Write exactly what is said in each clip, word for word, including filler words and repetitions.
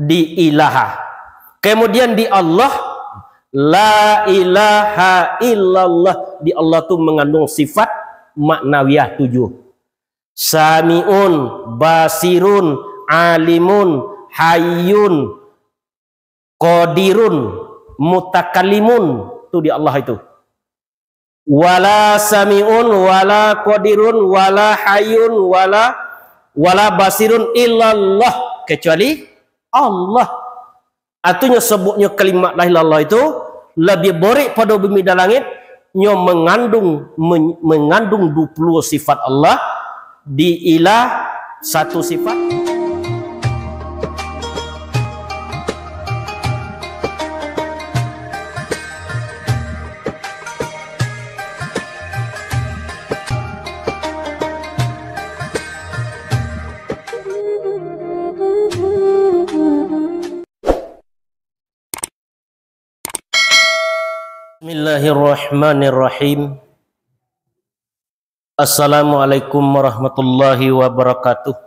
di ilaha. Kemudian di Allah, la ilaha illallah. Di Allah tu mengandung sifat maknawiyah tujuh. Sami'un, basirun, alimun, hayyun, qadirun, mutakalimun. Tu di Allah itu. Wala sami'un, wala qadirun, wala hayyun, wala, wala basirun illallah, kecuali Allah. Artinyo, sabuknyo kalimat la ilaha illallah itu labiah borek pado bumi dan langit, nyo mangandung, men-, mangandung dua puluah sifat Allah, di ilah satu sifat. Bismillahirrahmanirrahim. Assalamualaikum warahmatullahi wabarakatuh.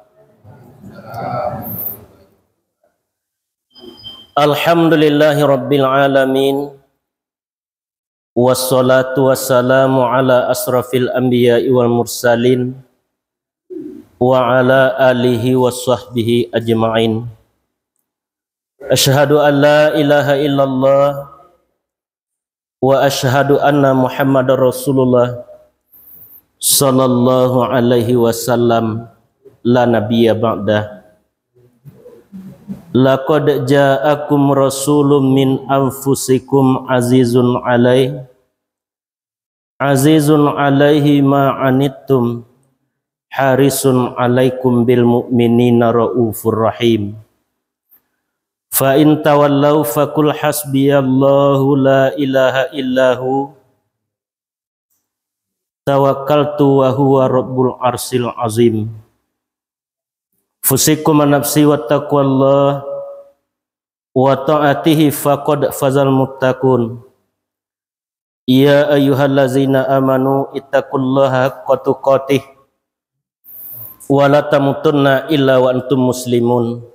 Alhamdulillahirabbil alamin. Wassalatu wassalamu ala asrafil anbiya'i wal mursalin, wa ala alihi wa sahbihi ajma'in. Asyhadu an la ilaha illallah wa asyhadu anna Muhammadar Rasulullah, sallallahu alaihi wasallam, la nabiyya ba'dah. Laqad ja'akum rasulun min anfusikum azizun alaih, azizun alaihi ma anittum, harisun alaikum bil mu'minina raufur rahim. Fa in tawallau faqul hasbiyallahu la ilaha illahu, tawakkaltu wa huwa rabbul arsyil azim. Fusikum an nafsi wa taqwallah wa ta'atihi faqad fazal muttaqun. Ya ayyuhallazina amanu ittaqullaha haqqa tuqatih wa la tamutunna illa wa antum muslimun.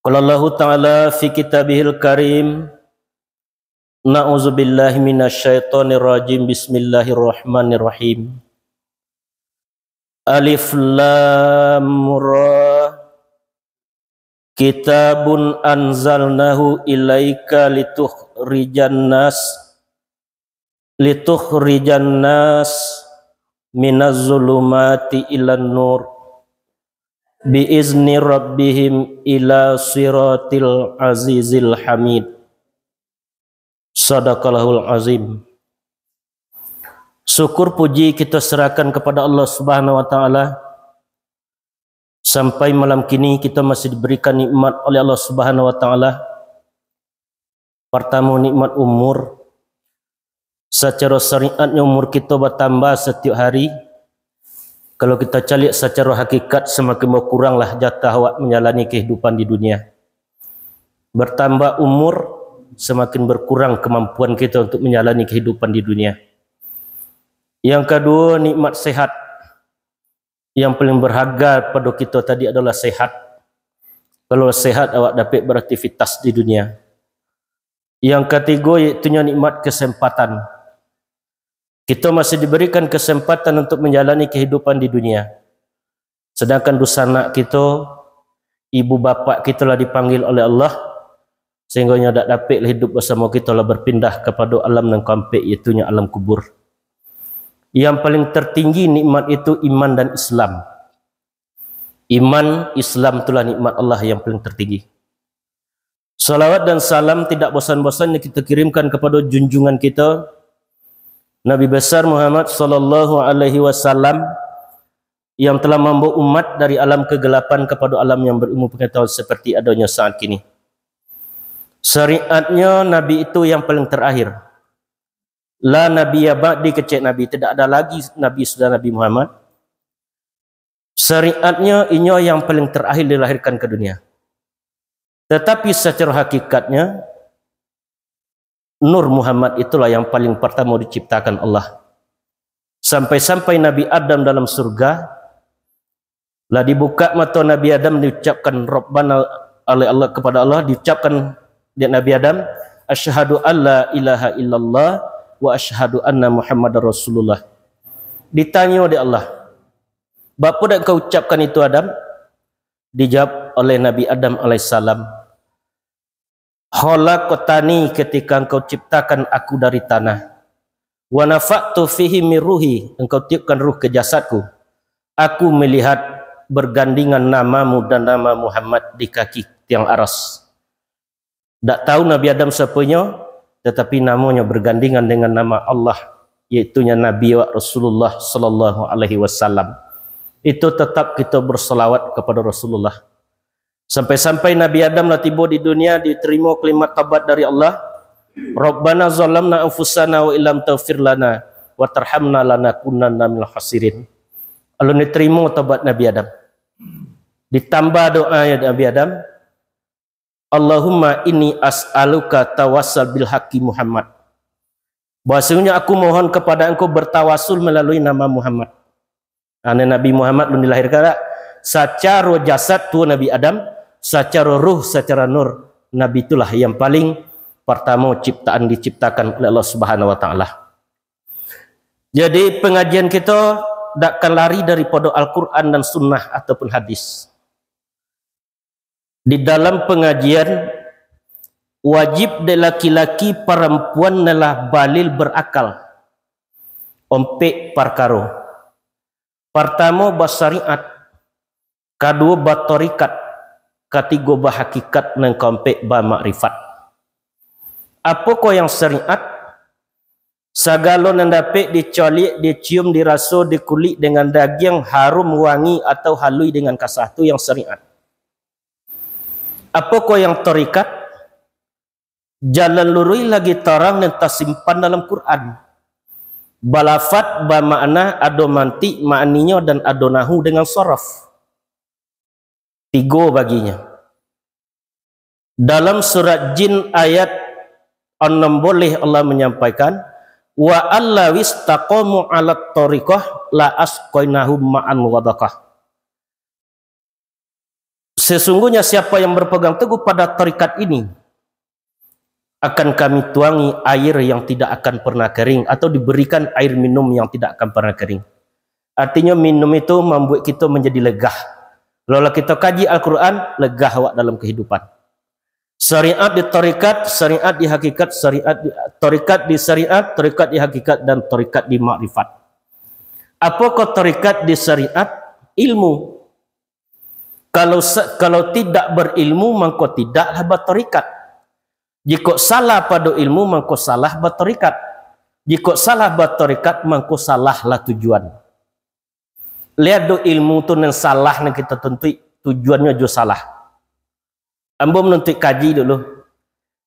Qala Allahu ta'ala fi kitabihil karim, na'udzubillahi minasyaitonirrajim, bismillahirrahmanirrahim. Alif Lam Ra. Kitabun anzalnahu ilaika litukhrijan nas, litukhrijan nas minaz zulumati ilan nur, bi izni rabbihim ila siratil azizil hamid. Sadaqallahul azim. Syukur puji kita serahkan kepada Allah Subhanahu wa Ta'ala. Sampai malam kini kita masih diberikan nikmat oleh Allah Subhanahu wa Ta'ala. Pertama, nikmat umur. Secara syariatnya umur kita bertambah setiap hari. Kalau kita caliak secara hakikat, semakin berkuranglah jatah awak menjalani kehidupan di dunia. Bertambah umur, semakin berkurang kemampuan kita untuk menjalani kehidupan di dunia. Yang kedua, nikmat sehat. Yang paling berharga pada kita tadi adalah sehat. Kalau sehat, awak dapat beraktivitas di dunia. Yang ketiga, iaitunyo nikmat kesempatan. Kita masih diberikan kesempatan untuk menjalani kehidupan di dunia. Sedangkan dunsanak kita, ibu bapak kita lah dipanggil oleh Allah, sehingga nyo dak dapek lah hidup bersama kita, lah berpindah kepada alam nan kaampek, iaitunyo alam kubur. Yang paling tertinggi nikmat itu iman dan Islam. Iman, Islam itulah nikmat Allah yang paling tertinggi. Salawat dan salam tidak bosan-bosannya kita kirimkan kepada junjungan kita, Nabi besar Muhammad sallallahu alaihi wasallam, yang telah membawa umat dari alam kegelapan kepada alam yang berilmu pengetahuan seperti adanya saat kini. Syariatnya Nabi itu yang paling terakhir. La nabiyya ba'di, kecek Nabi, tidak ada lagi Nabi sudah Nabi Muhammad. Syariatnya inyo yang paling terakhir dilahirkan ke dunia. Tetapi secara hakikatnya, Nur Muhammad itulah yang paling pertama diciptakan Allah. Sampai-sampai Nabi Adam dalam surga, lah dibuka mato Nabi Adam, diucapkan, "Rabbana oleh Allah, kepada Allah, diucapkan dek Nabi Adam, "Asyhadu alla ilaha illallah wa asyhadu anna Muhammadar Rasulullah." Ditanyo dek Allah, "Baa dak engkau ucapkan itu, Adam?" Dijawab oleh Nabi Adam alaihissalam, "Khalaqtani, ketika engkau ciptakan aku dari tanah. Wa nafakhtu fihi min ruhi, engkau tiupkan ruh ke jasadku. Aku melihat bergandingan namamu dan nama Muhammad di kaki tiang aras." Dak tahu Nabi Adam siaponyo, tetapi namonyo bergandingan dengan nama Allah, yaitunya Nabi awak Rasulullah sallallahu alaihi wasallam. Itu tetap kita bersalawat kepada Rasulullah. Sampai-sampai Nabi Adam lah tibo di dunia, diterimo kalimat taubat dari Allah, "Rabbana zalamna anfusana wa illam taghfir lana wa tarhamna lanakunanna minal khasirin." Alun diterimo taubat Nabi Adam. Ditambah doa Nabi Adam, "Allahumma inni as'aluka tawassal bil haqqi Muhammad." Bahwasanya aku mohon kepada engkau bertawasul melalui nama Muhammad. Karena Nabi Muhammad alun dilahirkan dak? Sacaro jasad tu Nabi Adam, sacaro ruh, sacaro nur, Nabi itulah yang paling pertama ciptaan diciptakan oleh Allah Subhanahu wa Taala. Jadi pengajian kita dak akan lari daripada Al-Quran dan Sunnah ataupun hadis. Di dalam pengajian, wajib dek laki-laki, parampuan nan lah balil berakal. Ompek parkaro. Partamo, basyariat. Kaduo, batarikat. Katigo, bahakikat. Nan kaompek, bamakrifat. Apokoh yang syariat? Sagalo nan dapek dicaliak, dicium, diraso, dikulik dengan dagiang, harum, wangi, atau halui dengan kasah, tu yang syariat. Apokoh yang tarikat? Jalan luruih lagi tarang nan tasimpan dalam Quran. Balafat, bamakna, ado mantik ma'aninyo, dan ado nahu dengan sorof. Tigo baginya. Dalam surat Jin ayat anam boleh Allah menyampaikan, "Wa allawis taqamu alat tariqah la asqainahum ma'an wadaqah." Sesungguhnya siapa yang berpegang teguh pada tarikat ini, akan Kami tuangi air yang tidak akan pernah kering, atau diberikan air minum yang tidak akan pernah kering. Artinya, minum itu mambuek kito manjadi legah. Kalau lah kito kaji Al-Quran, legah awak dalam kehidupan. Syariat di tarikat, syariat di hakikat, syariat di, tarikat di syariat, tarikat di hakikat, dan tarikat di makrifat. Apokoh tarikat di syariat? Ilmu. Kalau sa-, kalau tidak berilmu, mangko tidaklah batarikat. Jikok salah pado ilmu, mangko salah batarikat. Jikok salah batarikat, mangko salahlah tujuan. Liek do, ilmu tu nan salah nan kito tuntuik, tujuannyo jo salah. Ambo manuntuik kaji dulu.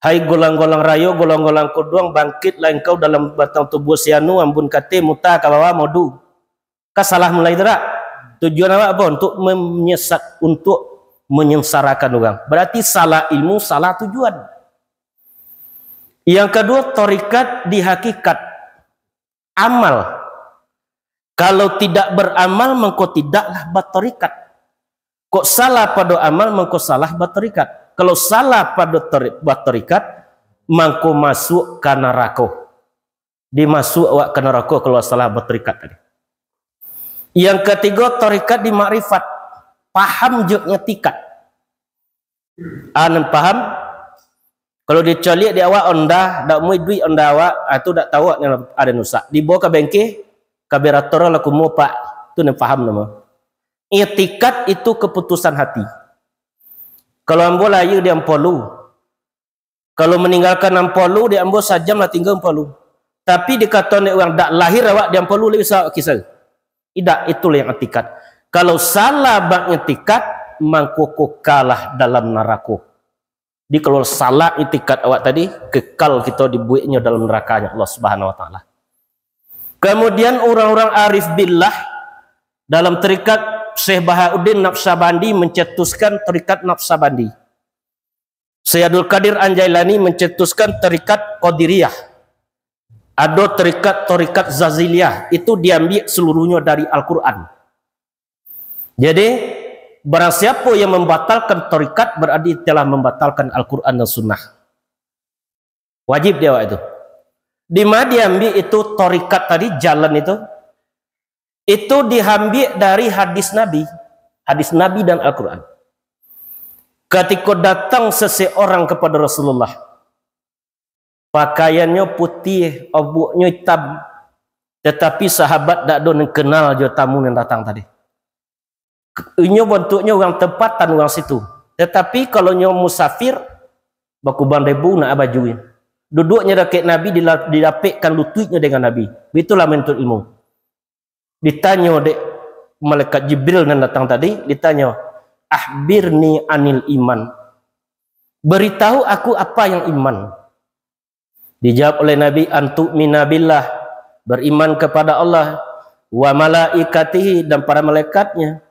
Hai golang-golang rayo, golang-golang koduang, bangkitlah engkau dalam batang tubuah si anu, ambun kate, muta ka bawah, modu. Ka salah mulai tu dak? Tujuan awak apo? Untuk menyesat, untuk menyengsarakan urang. Berarti salah ilmu, salah tujuan. Yang kaduo, tarikat di hakikat. Amal. Kalau tidak beramal, mangko tidaklah batarikat. Kok salah pado amal, mangko salah batarikat. Kalau salah pado tari-, batarikat, mangko masuak ka narako. Dimasuak awak ka narako kalau salah batarikat tadi. Yang katigo, tarikat di makrifat. Paham jo i'tikat. Ah, nan paham? Kalau dicaliak di awak onda, dak mui duit onda awak, ah, tu dak tahu awak nan ada nusak. Dibawa ka bengke, ka berator lah kumuah, Pak. Tu nan paham namo. I'tikat itu keputusan hati. Kalau ambo lahia di Ampolu, kalau maninggalkan Ampolu, di ambo sajam lah tingga Ampolu. Tapi dikatoan dek urang, dak lahir awak di Ampolu, lai bisa awak kisah. Idak, itulah yang i'tikat. Kalau salah ba'iktikat, mangko kokalah dalam narako. Jadi kalau salah i'tikat awak tadi, kekal kito dibueknyo dalam narakanyo Allah Subhanahu Wa Taala. Kemudian orang-orang arif billah dalam tarikat Syekh Bahauddin Naqsyabandi mencetuskan tarikat Naqsyabandi. Syekh Abdul Qadir Al-Jailani mencetuskan tarikat Qadiriyah. Ado tarikat-tarikat Zaziliyah, itu diambiak seluruhnyo dari Al-Quran. Jadi, Barang siapo yang mambatalkan tarikat, bararti telah mambatalkan Al-Quran dan Sunnah. Wajib di awak itu. Di ma diambiak itu tarikat tadi, jalan itu? Itu diambiak dari hadis Nabi. Hadis Nabi dan Al-Quran. Katiko datang seseorang kepada Rasulullah, pakaiannyo putiah, obuaknyo itam, tatapi sahabat dak ado nan kenal jo tamu nan datang tadi. Inyo bantuaknyo urang tempatan, urang situ. Tatapi kalau nyo musafir, bakubang debu nak baju. Duduaknyo dakek Nabi, dila-, didapekkan lutuiknyo dengan Nabi. Itulah menuntut ilmu. Ditanyo dek malaikat Jibril nan datang tadi, ditanyo, "Akhbirni anil iman." Beritahu aku apa yang iman. Dijawab oleh Nabi, "An tu'mina billah," beriman kepada Allah, "wa malaikatihi," dan para malaikatnya,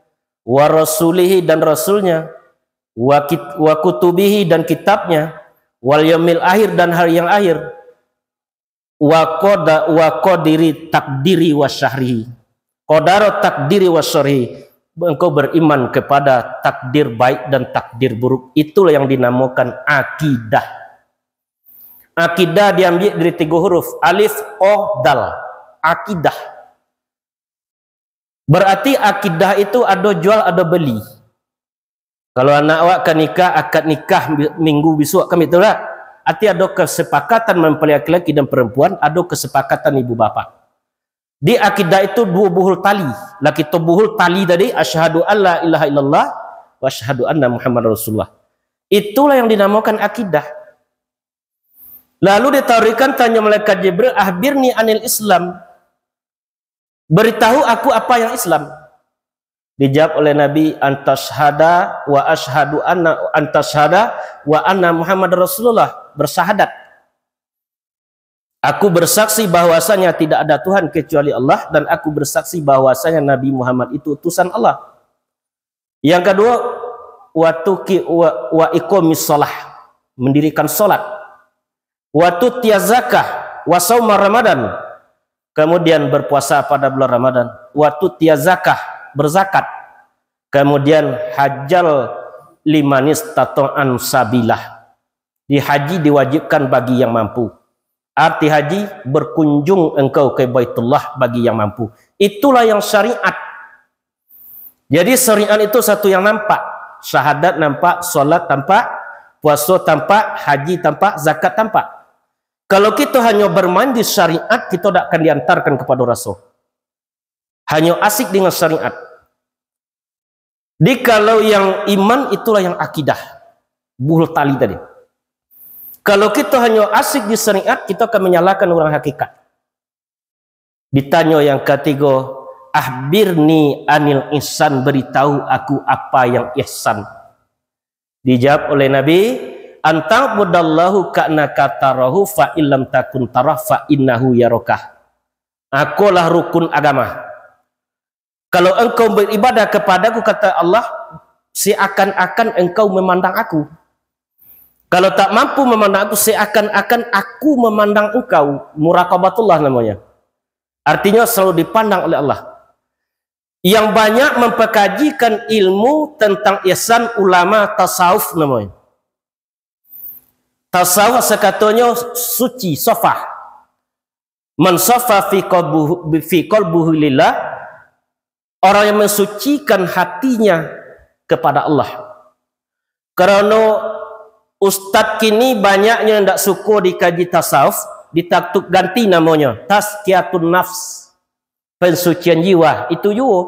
"wa rasulihi," dan rasulnya, "wa kit-, wa kutubihi," dan kitabnya, "wal yaumil akhir," dan hari yang akhir, "wa qada-, wa qadiri takdiri wa syahrihi." Qadaro takdiri wa syahrihi. Engkau beriman kepada takdir baik dan takdir buruk. Itulah yang dinamakan akidah. Akidah diambiak dari tigo huruf, alif, o, dal. Akidah. Berarti akidah itu ado jual, ado beli. Kalau anak awak ka nikah, akad nikah bi-, minggu bisuak kan, betul tak? Arti ado kesepakatan mempelai laki-laki dan perempuan, ado kesepakatan ibu bapak. Di akidah itu duo buhul tali. Lah kito buhul tali tadi, asyhadu alla ilaha illallah wa asyhadu anna Muhammad Rasulullah. Itulah yang dinamakan akidah. Lalu ditaruhkan tanyo malaikat Jibril, "Akhbirni anil Islam." Beritahu aku apa yang Islam. Dijawab oleh Nabi, "Antasyhada wa asyhadu anna, antasyhada wa anna Muhammad Rasulullah." Bersahadat. "Aku bersaksi bahwasanya tidak ada Tuhan kecuali Allah, dan aku bersaksi bahwasanya Nabi Muhammad itu utusan Allah." Yang kedua, wa tuqi-, wa, wa iqamis shalah, mendirikan salat. "Wa tu'tiya zakah, wa sauma Ramadan." Kemudian berpuasa pada bulan Ramadan. "Wa tu'tiya zakah," berzakat. Kemudian, "Hajjal limanis tato'an sabilah." Di haji diwajibkan bagi yang mampu. Arti haji, berkunjung engkau ke Baitullah bagi yang mampu. Itulah yang syariat. Jadi, syariat itu satu yang nampak. Syahadat nampak, salat tampak, puaso tampak, haji tampak, zakat tampak. Kalau kito hanyo bermain di syariat, kito dak akan diantarkan kepada raso. Hanyo asik dengan syariat. Di kalau yang iman, itulah yang akidah. Buhul tali tadi. Kalau kito hanyo asik di syariat, kito akan menyalahkan urang hakikat. Ditanyo yang katigo, "Akhbirni anil ihsan," beritahu aku apa yang ihsan. Dijawab oleh Nabi, "An ta'budallahu ka'annaka tarahu, fa illam takun tarah, fa innahu yarakah." Akolah rukun agama. "Kalau engkau beribadah kepada-Ku," kata Allah, "seakan-akan engkau memandang Aku. Kalau tak mampu memandang Aku, seakan-akan Aku memandang engkau." Muraqabatullah namanya. Artinya selalu dipandang oleh Allah. Yang banyak mempekajikan ilmu tentang ihsan, ulama tasawuf namanya. Tasawuf sakatonyo suci, sofah. "Man sofah fi qalbuhu, fi qalbuhu lillah," orang yang mensucikan hatinya kepada Allah. Karano ustaz kini banyaknyo ndak suko dikaji tasawuf, ditaktuk ganti namonyo, tazkiyatun nafs, pensucian jiwa. Itu juo,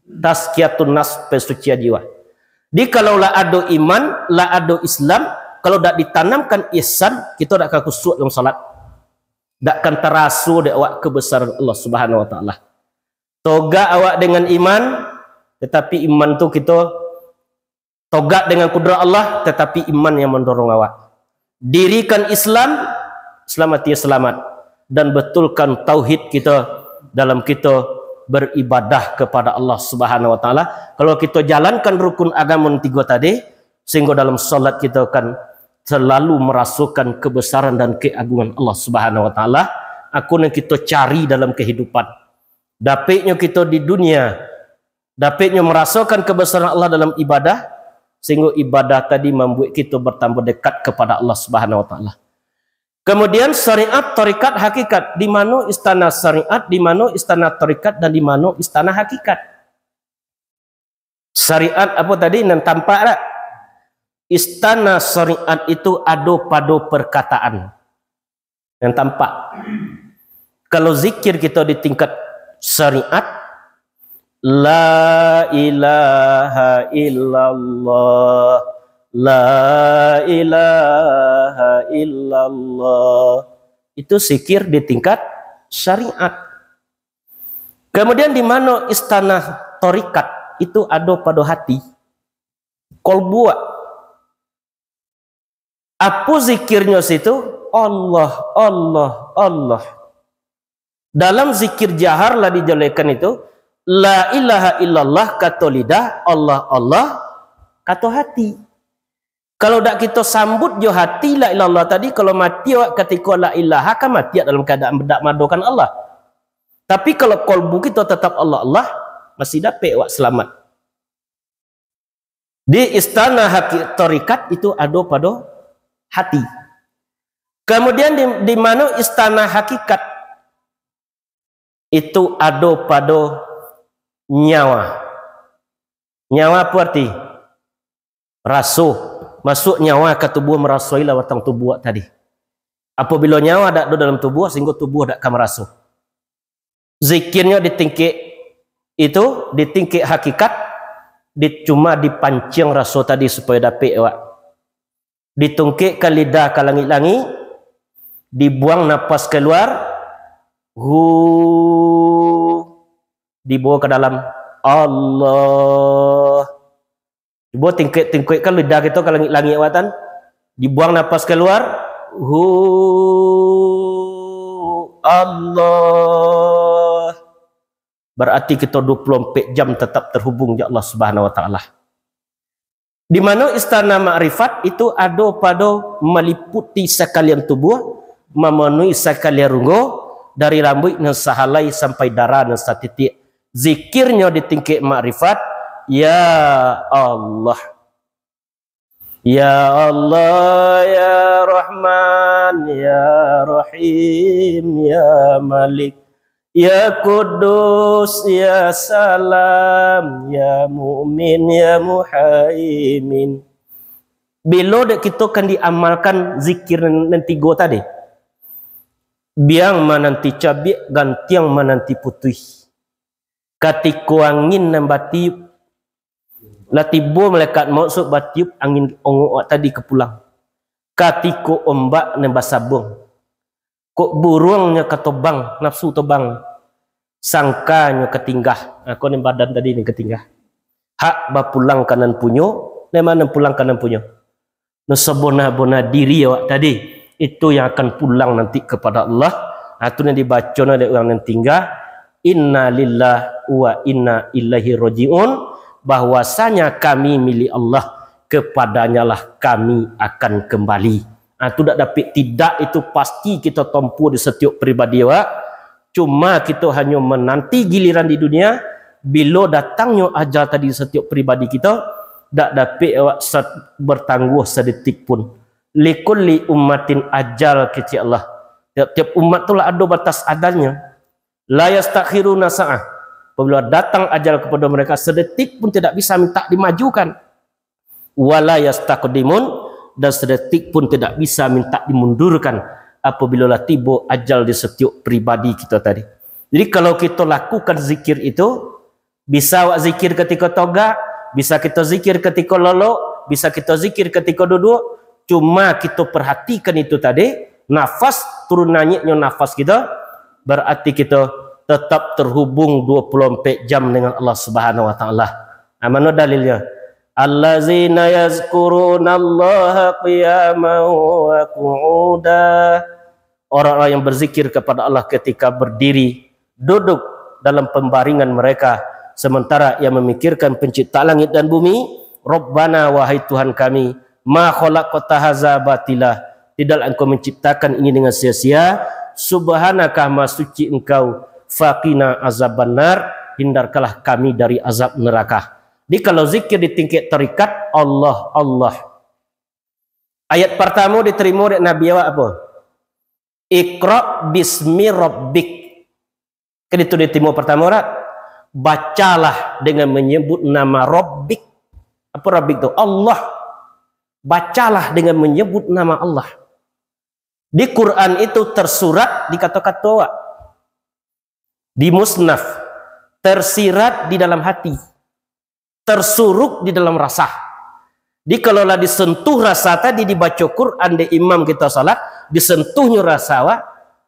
tazkiyatun nafs, pensucian jiwa. Jadi, kalau lah ado iman, lah ado Islam, kalau dak ditanamkan ihsan, kito dak akan khusyuk dalam salat. Dak akan taraso dek awak kebesaran Allah Subhanahu Wa Taala. Togak awak dengan iman, tetapi iman tu kito togak dengan kudrat Allah, tetapi iman yang mendorong awak. Dirikan Islam, selamati selamat. Dan betulkan tauhid kita dalam kita beribadah kepada Allah Subhanahu Wa Taala. Kalau kita jalankan rukun agama tiga tadi, sehingga dalam salat kita akan selalu merasakan kebesaran dan keagungan Allah Subhanahu Wa Taala. Aku nan kita cari dalam kehidupan. Dapiknyo kita di dunia, Dapiknyo marasokan kabasaran Allah dalam ibadah, sahinggo ibadah tadi mambuek kito batambah dekat kapada Allah Subhanahu wa Taala. Kamudian, syariat, tarikat, hakikat. Di mano istana syariat, di mano istana tarikat, dan di mano istana hakikat? Syariat apo tadi, nan tampak dak? Istana syariat itu ado pado parkataan. Nan tampak. Kalau zikir kito di tingkat syariat, la ilaha illallah, la ilaha illallah. Itu zikir di tingkat syariat. Kamudian, di mano istana tarikat, itu ado pado hati. Kolbu. Apo zikirnyo situ? Allah, Allah, Allah. Dalam zikir jahar lah dijalehkan itu, la ilaha illallah kato lidah, Allah, Allah kato hati. Kalau dak kito sambut jo hati la ilallah tadi, kalau mati awak katiko la ilaha, kan mati dalam kaadaan dak maadokan Allah. Tapi kalau kolbu kito tatap Allah, Allah, masih dapek awak salamat. Di istana haki-, tarikat itu ado pado hati. Kamudian, di, di mano istana hakikat? Itu ado pado nyawa. Nyawa apo arti? Raso. Masuak nyawa ka tubuah, marasoi lah batang tubuah tadi. Apabilo nyawa dak ado dalam tubuah, sahinggo tubuah dak ka maraso. Zikirnyo di tingkek itu, di tingkek hakikat, di, cuma dipanciang raso tadi supayo dapek awak. Ditungkekkan lidah ka langik-langik, dibuang napas kaluar, hu, dibawa ka dalam, Allah. Cubo tingkek-tingkekkan lidah kito ka langik-langik, awak tan. Dibuang napas kaluar, hu, Allah. Bararti kito dua puluah ampek jam tatap tarhubung jo Allah Subhanahu wa Taala. Di mano istana makrifat itu ado pado maliputi sakalian tubuah, mamanuhi sakalian runggo, dari rambuik nan sahalai sampai darah nan satitiak. Zikirnyo di tingkek makrifat, ya Allah. Ya Allah, ya Rahman, ya Rahim, ya Malik, ya Quddus, ya Salam, ya Mu'min, ya Muhaimin. Bilo dek kito kan diamalkan zikir nan, nan tigo tadi? Biang mananti cabiak, gantiang mananti putuih. Katiko angin nan batiup, lah tibo malaikat maut suruah batiup angin ongok awak tadi ka pulang. Katiko ombak nan basabuang, kok buruang nyo ka tobang, nafsu tobang, sangka nyo ka tinggah. Ha, ko nan badan tadi nan ka tinggah. Hak bapulang ka nan punyo, nan ma nan pulang ka nan punyo. Nan sabana-bana diri awak tadi, itu yang akan pulang nanti kepada Allah. Ha, tu nan dibaco dek urang nan tingga, "Inna lillah wa inna ilaihi raji'un," bahwasanya kami milik Allah, kepadanyalah kami akan kembali. Ha, tu dak dapek tidak, itu pasti kito tompuah di satiok pribadi awak. Cuma kito hanyo mananti giliran di dunia, bilo datangnyo ajal tadi satiok pribadi kito, dak dapek awak sat-, bertangguh sadetik pun. "Likulli ummatin ajal," kecek Allah. Tiap-tiap umat tu lah ado batas ajalnyo. "La yastakhiruna sa'ah." Apabila datang ajal kepada mereka, sadetik pun tidak bisa minta dimajukan. "Wala yastaqdimun," dan sadetik pun tidak bisa minta dimundurkan apabila lah tibo ajal di satiok pribadi kito tadi. Jadi, kalau kito lakukan zikir itu, bisa awak zikir katiko togak, bisa kito zikir katiko lolok, bisa kito zikir katiko duduak, cuma kito perhatikan itu tadi, nafas turun naiaknyo nafas kito, berarti kito tetap terhubung dua puluh ampek jam dengan Allah Subhanahu wa Taala. Nah, mano dalilnyo? "Allazina yazkurunallaha qiyaman wa qu'uda." Orang-orang yang berzikir kepada Allah ketika berdiri, duduk, dalam pembaringan mereka, sementara ia memikirkan pencipta langit dan bumi. "Rabbana, wahai Tuhan kami, ma khalaqta haza batila," tidaklah Engkau menciptakan ini dengan sia-sia. "Subhanaka, Maha Suci Engkau, faqina azabannar," hindarkanlah kami dari azab neraka. Jadi kalau zikir di tingkek tarikat, Allah, Allah. Ayat partamo ditarimo dek Nabi awak apo? Iqra bismi rabbik. Kan itu ditarimo partamo dak? Bacalah dengan menyebut nama Rabbik. Apo Rabbik tu? Allah. Bacalah dengan menyebut nama Allah. Di Quran itu tersurat di kato-kato awak. Di musnaf. Tersirat di dalam hati. Tersuruk di dalam rasa. Jadi kalau lah disentuh rasa tadi, dibaco Quran dek imam kito salat, disentuhnyo rasa awak,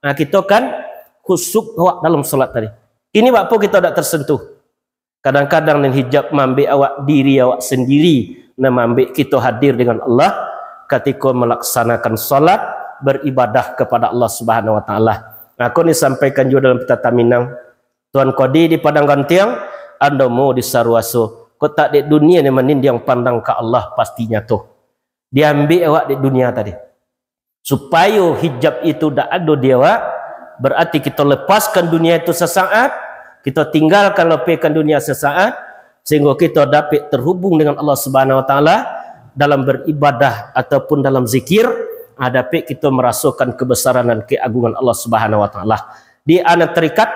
nah, kito kan khusyuk awak dalam salat tadi. Kini bak apo kito dak tersentuh? Kadang-kadang nan hijab maambek awak diri awak sendiri, nan maambek kito hadir dengan Allah katiko malaksanakan salat, baribadah kepada Allah Subhanahu Wa Taala. Nah, ko disampaikan juo dalam Pepatah Minang, Tuan Kodi di Padang Gantiang, Andomo di Saruaso. Kok tak dek dunia ni manindiang pandang ka Allah pasti nyato. Diambek awak dek dunia tadi. Supayo hijab itu dak ado di awak, berarti kito lepaskan dunia itu sesaat, kito tinggalkan, lapehkan dunia sesaat, sehingga kito dapek terhubung dengan Allah Subhanahu Wa Taala dalam beribadah ataupun dalam zikir, ah, dapek kito merasokan kebesaran dan keagungan Allah Subhanahu Wa Taala. Di anak terikat,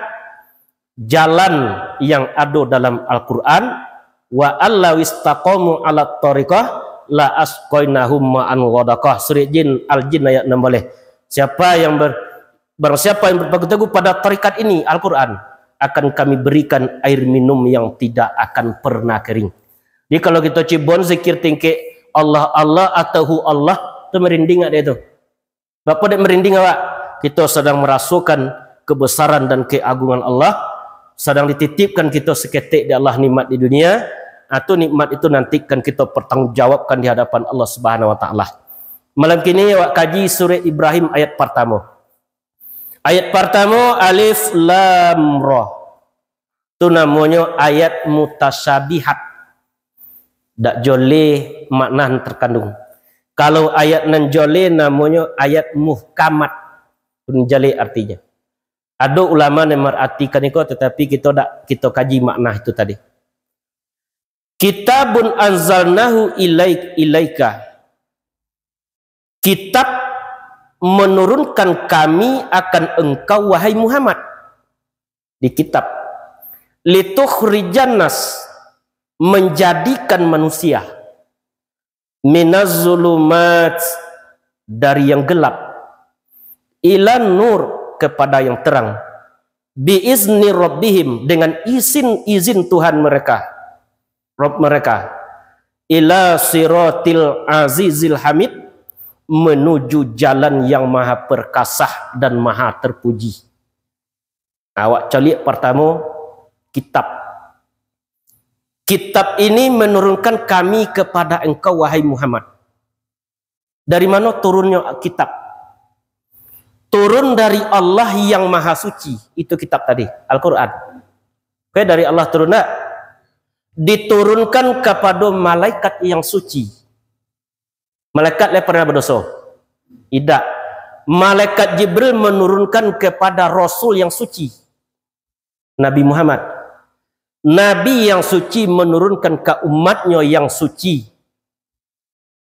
jalan yang ado dalam Al-Quran, "Wa allaw istaqamu ala thariqah la asqainahum ma'an ghadaqah." Surah Jin, Al-Jin ayat enam belas. Siapa yang ber-, barang siapa yang berpegang teguh pada tarikat ini, Al-Quran, akan kami berikan air minum yang tidak akan pernah kering. Jadi kalau kito cibon zikir tingkek Allah, Allah atau hu Allah, tu merinding dak dek tu? Bak apo dek merinding awak? Kito sadang merasokan kebesaran dan keagungan Allah, sadang dititipkan kito saketek dek Allah nikmat di dunia, atau nikmat itu nantikan kito pertanggungjawabkan di hadapan Allah Subhanahu Wa Taala. Malam kini awak kaji surah Ibrahim ayat partamo. Ayat partamo, Alif Lam Ra. Tu namonyo ayat mutasyabihat. Dak jaleh makna nan terkandung. Kalau ayat nan jaleh namonyo ayat muhkamat. Pun jaleh artinyo. Ado ulama nan maratikan iko, tatapi kito dak, kito kaji makna itu tadi. "Kitabun anzalnahu ilaik-, ilaika." Kitab menurunkan kami akan engkau, wahai Muhammad. Di kitab. "Litukhrijan nas," menjadikan manusia. "Minaz zulumat," dari yang gelap. "Ilan nur," kepada yang terang. "Bi izni rabbihim," dengan izin-izin Tuhan mereka. Rabb mereka. "Ila siratil azizil hamid," menuju jalan yang maha perkasah dan maha terpuji. Awak caliak partamo, kitab. "Kitab ini menurunkan kami kepada engkau, wahai Muhammad." Dari mano turunnyo kitab? Turun dari Allah yang Maha Suci, itu kitab tadi, Al-Quran. Oke, dari Allah turun dak? Diturunkan kapado malaikat yang suci. Malaikat lai pernah badoso? Idak. Malaikat Jibril menurunkan kepada Rasul yang suci, Nabi Muhammad. Nabi yang suci menurunkan ka umatnyo yang suci.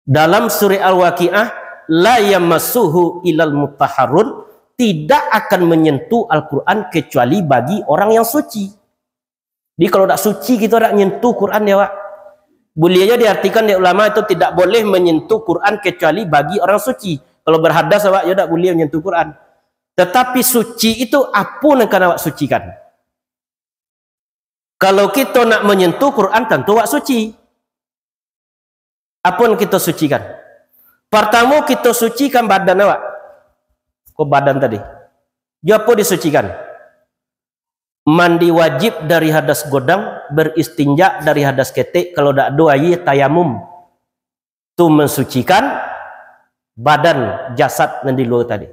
Dalam surah Al-Waqiah, "La yamassuhu ilal mutahharun," tidak akan menyentuh Al-Quran kecuali bagi orang yang suci. Jadi kalau dak suci, kito dak nyentuh Quran dek awak. Buliah jo diartikan dek ulama itu tidak boleh menyentuh Quran kecuali bagi orang suci. Kalau berhadas awak, yo dak buliah menyentuh Quran. Tetapi suci itu apo nan kan awak sucikan? Kalau kito nak menyentuh Quran, tantu awak suci. Apo nan kito sucikan? Partamo, kito sucikan badan awak. Ko badan tadi. Jo apo disucikan? Mandi wajib dari hadas godang, beristinja dari hadas ketek, kalau dak ado aia, tayamum. Tu mensucikan badan, jasad nan di lua tadi.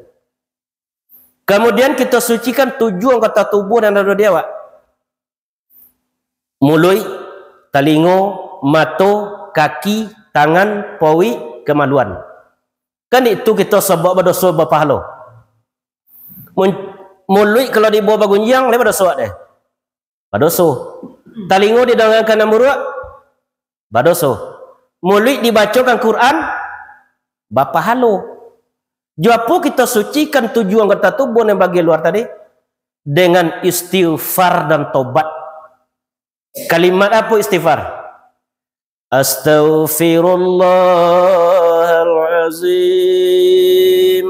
Kamudian, kito sucikan tujuah anggota tubuah nan ado di awak. Muluik, talingo, mato, kaki, tangan, pauik, kamaluan. Kan itu kito sabab badoso bapahalo. Mun-, muluik kalau dibawa bagunjiang, lai badoso deh. Badoso. Talingo didangakan nan buruak, badoso. Muluik dibacokan Quran, bapahalo. Jo apo kito sucikan tujuah anggota tubuh nan bagian luar tadi? Dengan istighfar dan tobat. Kalimat apo istighfar? Astaghfirullahalazim.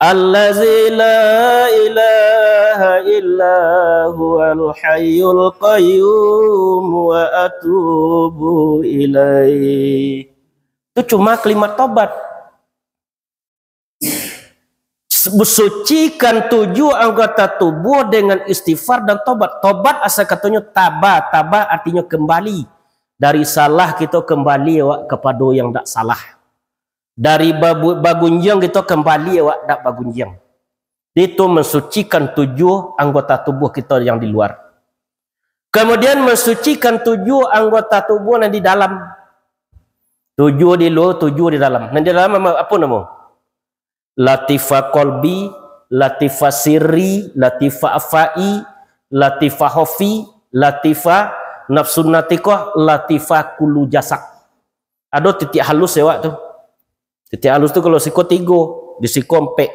Allazi la ilaha illa huwal hayyul qayyum wa atubu ilaih. Itu cuma kalimat tobat. Sucikan tujuah anggota tubuh dengan istighfar dan tobat. Tobat asal katonyo taba, taba artinyo kembali. Dari salah kito kembali awak kapado yang dak salah. Dari babu-, bagunjiang kito kembali awak dak bagunjiang. Itu mensucikan tujuah anggota tubuh kito yang di luar. Kemudian mensucikan tujuah anggota tubuh nan di dalam. Tujuah di luar, tujuah di dalam. Nan di dalam apo namo? Latifah kolbi, latifah sirri, latifah afai, latifah hofi, latifah nafsun natiqah, latifah kulu jasak. Ado titik halus ya, Wak, tu. Titik halus tu kalau siko tigo, di siko ampek.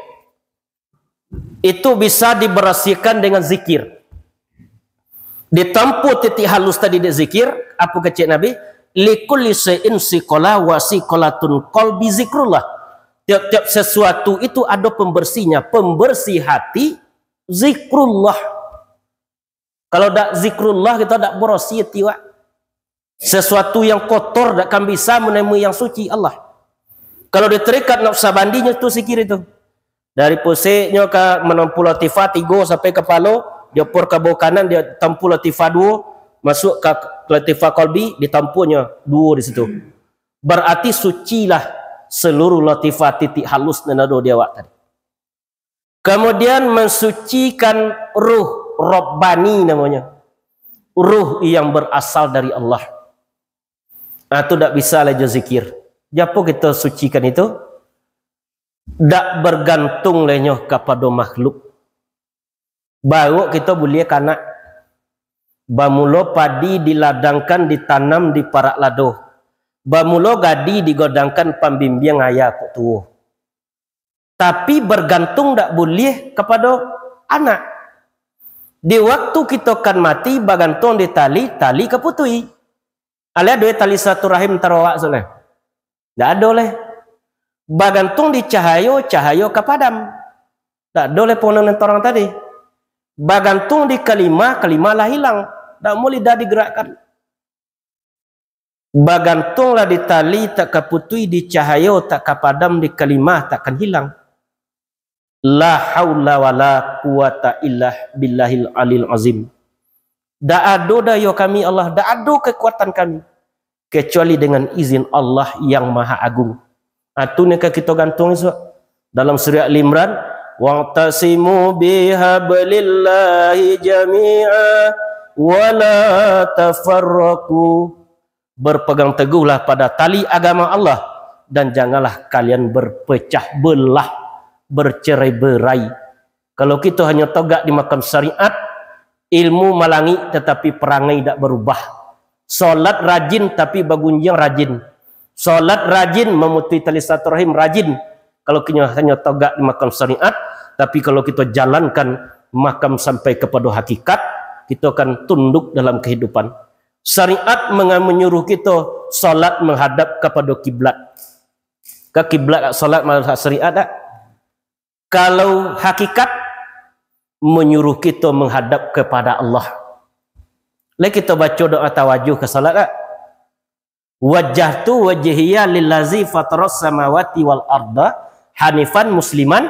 Itu bisa diberasikan dengan zikir. Ditampuah titik halus tadi dek zikir, apo kecek Nabi? Likulli syai'in siqalah wa siqalatun qalbi zikrullah. Tiap-tiap sesuatu itu ada pembersihnya. Pembersih hati, zikrullah. Kalau dak zikrullah, kita dak bersih hati, Wak. Sesuatu yang kotor dak akan bisa menemui yang suci, Allah. Kalau di tarekat Naqsabandinyo tu zikir itu. Dari pusiknyo ka manompu latifah tigo sampai kapalo, di opor kabau kanan, di tampu latifah duo, masuk ka latifah kolbi, ditampuahnyo duo di situ. Berarti sucilah seluruh latifah titik halus nan ado di awak tadi. Kemudian mensucikan ruh, Rabbani namanya. Ruh yang berasal dari Allah. Ah, tu dak bisa lah jo zikir. Japo kito sucikan itu? Dak bergantung lah nyo kapado makhluk. Baru kito buliah kanak. Bamulo padi diladangkan, ditanam di parak lado. Bamulo gadi digodangkan, pambimbiang ayah kok tuo. Tapi bergantung dak buliah kapado anak. Di waktu kito kan mati, bagantuang di tali, tali ka putuih. Alah ado tali silaturahim antaro awak tu lai? Dak ado lai. Bagantuang di cahayo, cahayo ka padam. Dak ado lai pohon nan torang tadi. Bagantuang di kalimah, kalimah lah hilang. Dak amuah lidah digerakkan. Bagantuanglah di tali, tak ka putuih, di cahayo, tak ka padam, di kalimah, tak kan hilang. La haula wala quwata illa billahil alil azim. Dak ado dayo kami, Allah, dak ado kekuatan kami, kecuali dengan izin Allah yang Maha Agung. Ah, tu nan ka kito gantuang isuak. Dalam surah Al Imran, "Wa'tasimu bihablillahi jami'a wa la tafarraqu." Berpegang teguhlah pada tali agama Allah, dan janganlah kalian berpecah belah, bercerai-berai. Kalau kito hanyo togak di makam syariat, ilmu malangik tatapi parangai dak barubah. Solat rajin tapi bagunjiang rajin. Solat rajin, mamutuih tali silaturahim rajin. Kalau kito hanyo togak di makam syariat, tapi kalau kito jalankan makam sampai kapado hakikat, kito akan tunduk dalam kehidupan. Syariat menga-, menyuruh kito solat menghadap kapado kiblat. Ka kiblat solat malah syariat dak? Kalau hakikat, menyuruh kito menghadap kepada Allah. Lai kito baco doa tawajuh ka salat tak? "Wajjahtu wajhiya lillazi fataras samawati wal arda hanifan musliman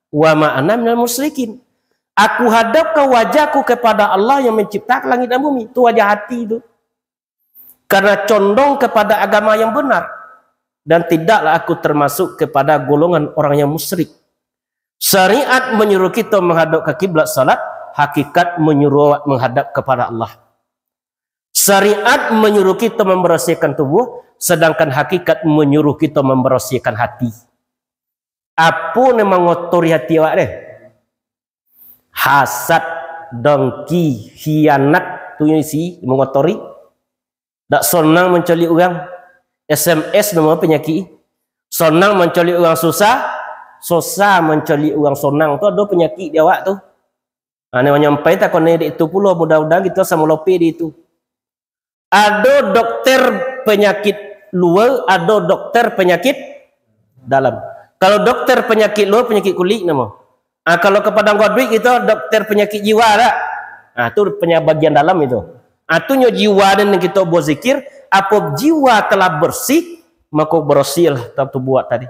wa ma ana minal musyrikin." Aku hadapkan wajahku kepada Allah yang menciptakan langit dan bumi. Itu wajah hati tu. Karena condong kepada agama yang benar, dan tidaklah aku termasuk kepada golongan orang yang musyrik. Syariat menyuruh kita menghadap ke kiblat salat, hakikat menyuruh awak menghadap kepada Allah. Syariat menyuruh kita membersihkan tubuh, sedangkan hakikat menyuruh kita membersihkan hati. Apo nan mangotori hati awak deh? Hasad, dengki, khianat, tu nyo isi, mangotori. Dak sonang mancaliak urang. S M S namo panyakik. Sonang mancaliak urang susah, susah mancaliak urang sonang. Tu ado panyakik di awak tu. Ha, ni manyampai tak kono dek itu pulo, mudah-mudahan kito samo lope di itu. Ado dokter panyakik lua, ado dokter panyakik dalam. Kalau dokter panyakik lua, panyakik kulik namo. Ah, kalau ka Padang Godwit kito dokter panyakik jiwa dak? Ah, tu panya-, bagian dalam itu. Ah, tu nyo jiwa dan kito berzikir, apo jiwa telah bersih, mako bersihlah tubuah tadi.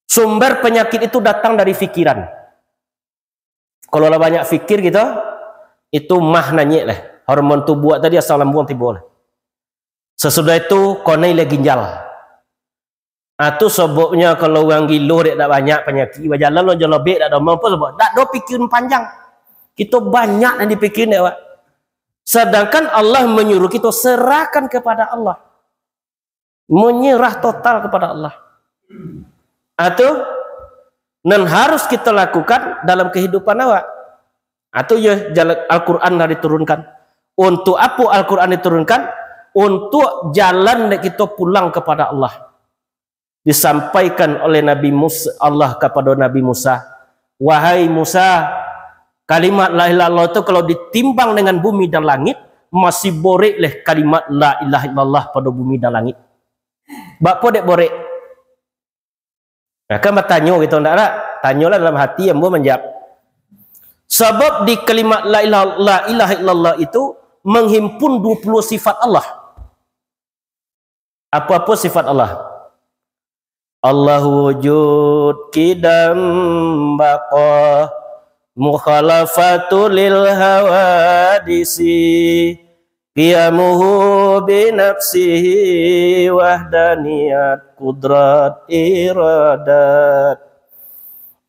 Sumber panyakik itu datang dari fikiran. Kalau lah banyak fikir kito, itu mah nanyek lah. Hormon tubuah tadi asam lambung tibo lah. Sasudah itu, konai lah ginjal. Ah, tu soboknyo kalau urang gilo dek dak banyak panyakik, bajalan lo jalabek dak domang, apo sobok? Dak do pikiran panjang. Kito banyak nan dipikirin dek awak. Sedangkan Allah menyuruh kito serahkan kepada Allah. Menyerah total kepada Allah. Ah, tu nan harus kito lakukan dalam kehidupan awak. Ah, tu yo jalan Al-Quran lah diturunkan. Untuk apo Al-Quran diturunkan? Untuk jalan dek kito pulang kepada Allah. Disampaikan oleh Nabi Musa, Allah kepada Nabi Musa, "Wahai Musa, kalimat la ilaha illallah tu kalau ditimbang dengan bumi dan langit, masih borek leh kalimat la ilaha illallah pado bumi dan langit." Bak apo dek borek? Nah, kan batanyo kito ndak, ndak? Tanyolah dalam hati, ambo manjawab. Sabab di kalimat la ilaha, la ilaha illallah itu menghimpun dua puluh sifat Allah. Apa-apa sifat Allah? Allah wujud, qidam, baqa, mukhalafatu lil hawadisi, qiyamuhu binafsihi, wahdaniyat, qudrat, iradat,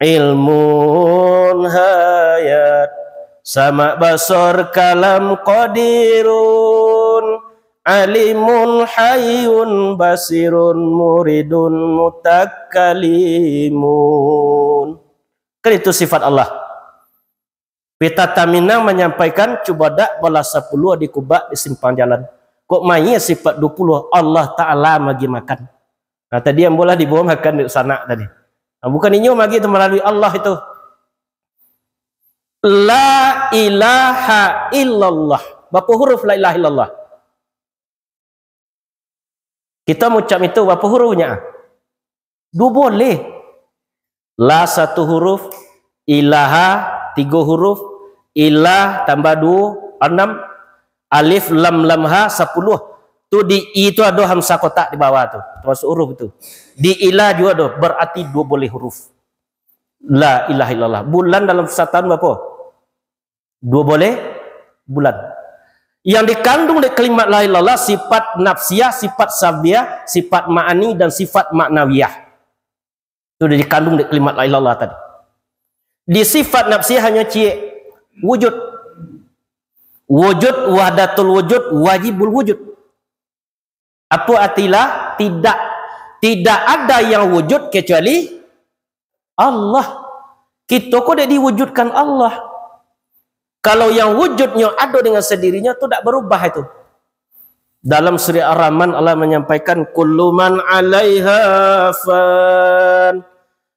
ilmun, hayat, sama, basar, kalam, qadirun, alimun, hayyun, basirun, muridun, mutakalimun. Kan itu sifat Allah. Pita Taminang manyampaikan, cubo dak balah sapuluah di kubak di simpang jalan. Kok mayia sifat dua puluah, Allah Ta'ala magi makan. Nah, tadi ambo lah dibawa makan di sanak tadi. Nah, bukan inyo magi tu, malalui Allah itu. La ilaha illallah. Bapo huruf la ilaha illallah? Kita mucap itu bapo hurufnyo? Duo boleh. La satu huruf, ilaha tigo huruf, ilah tambah duo, anam, alif, lam, lam, ha, sapuluah. Tu di i tu ado hamsah kotak di bawah tu, termasuk huruf tu. Di ilah juo ado, berarti duo boleh huruf. La ilaha illallah. Bulan dalam satahun bapo? Duo boleh bulan. Yang dikandung dek kalimat la ilaha illallah, sifat nafsiah, sifat salbiah, sifat ma'ani, dan sifat maknawiyah. Itu dikandung dek kalimat la ilaha illallah tadi. Di sifat nafsiah hanyo ciek, wujud. Wujud, wahdatul wujud, wajibul wujud. Apo arti la? Tidak. Tidak ada yang wujud kecuali Allah. Kito ko dek diwujudkan Allah. Kalau yang wujudnyo ado dengan sendirinyo, tu dak berubah itu. Dalam Surah Ar-Rahman, Allah manyampaikan, "Kullu man 'alaiha fan,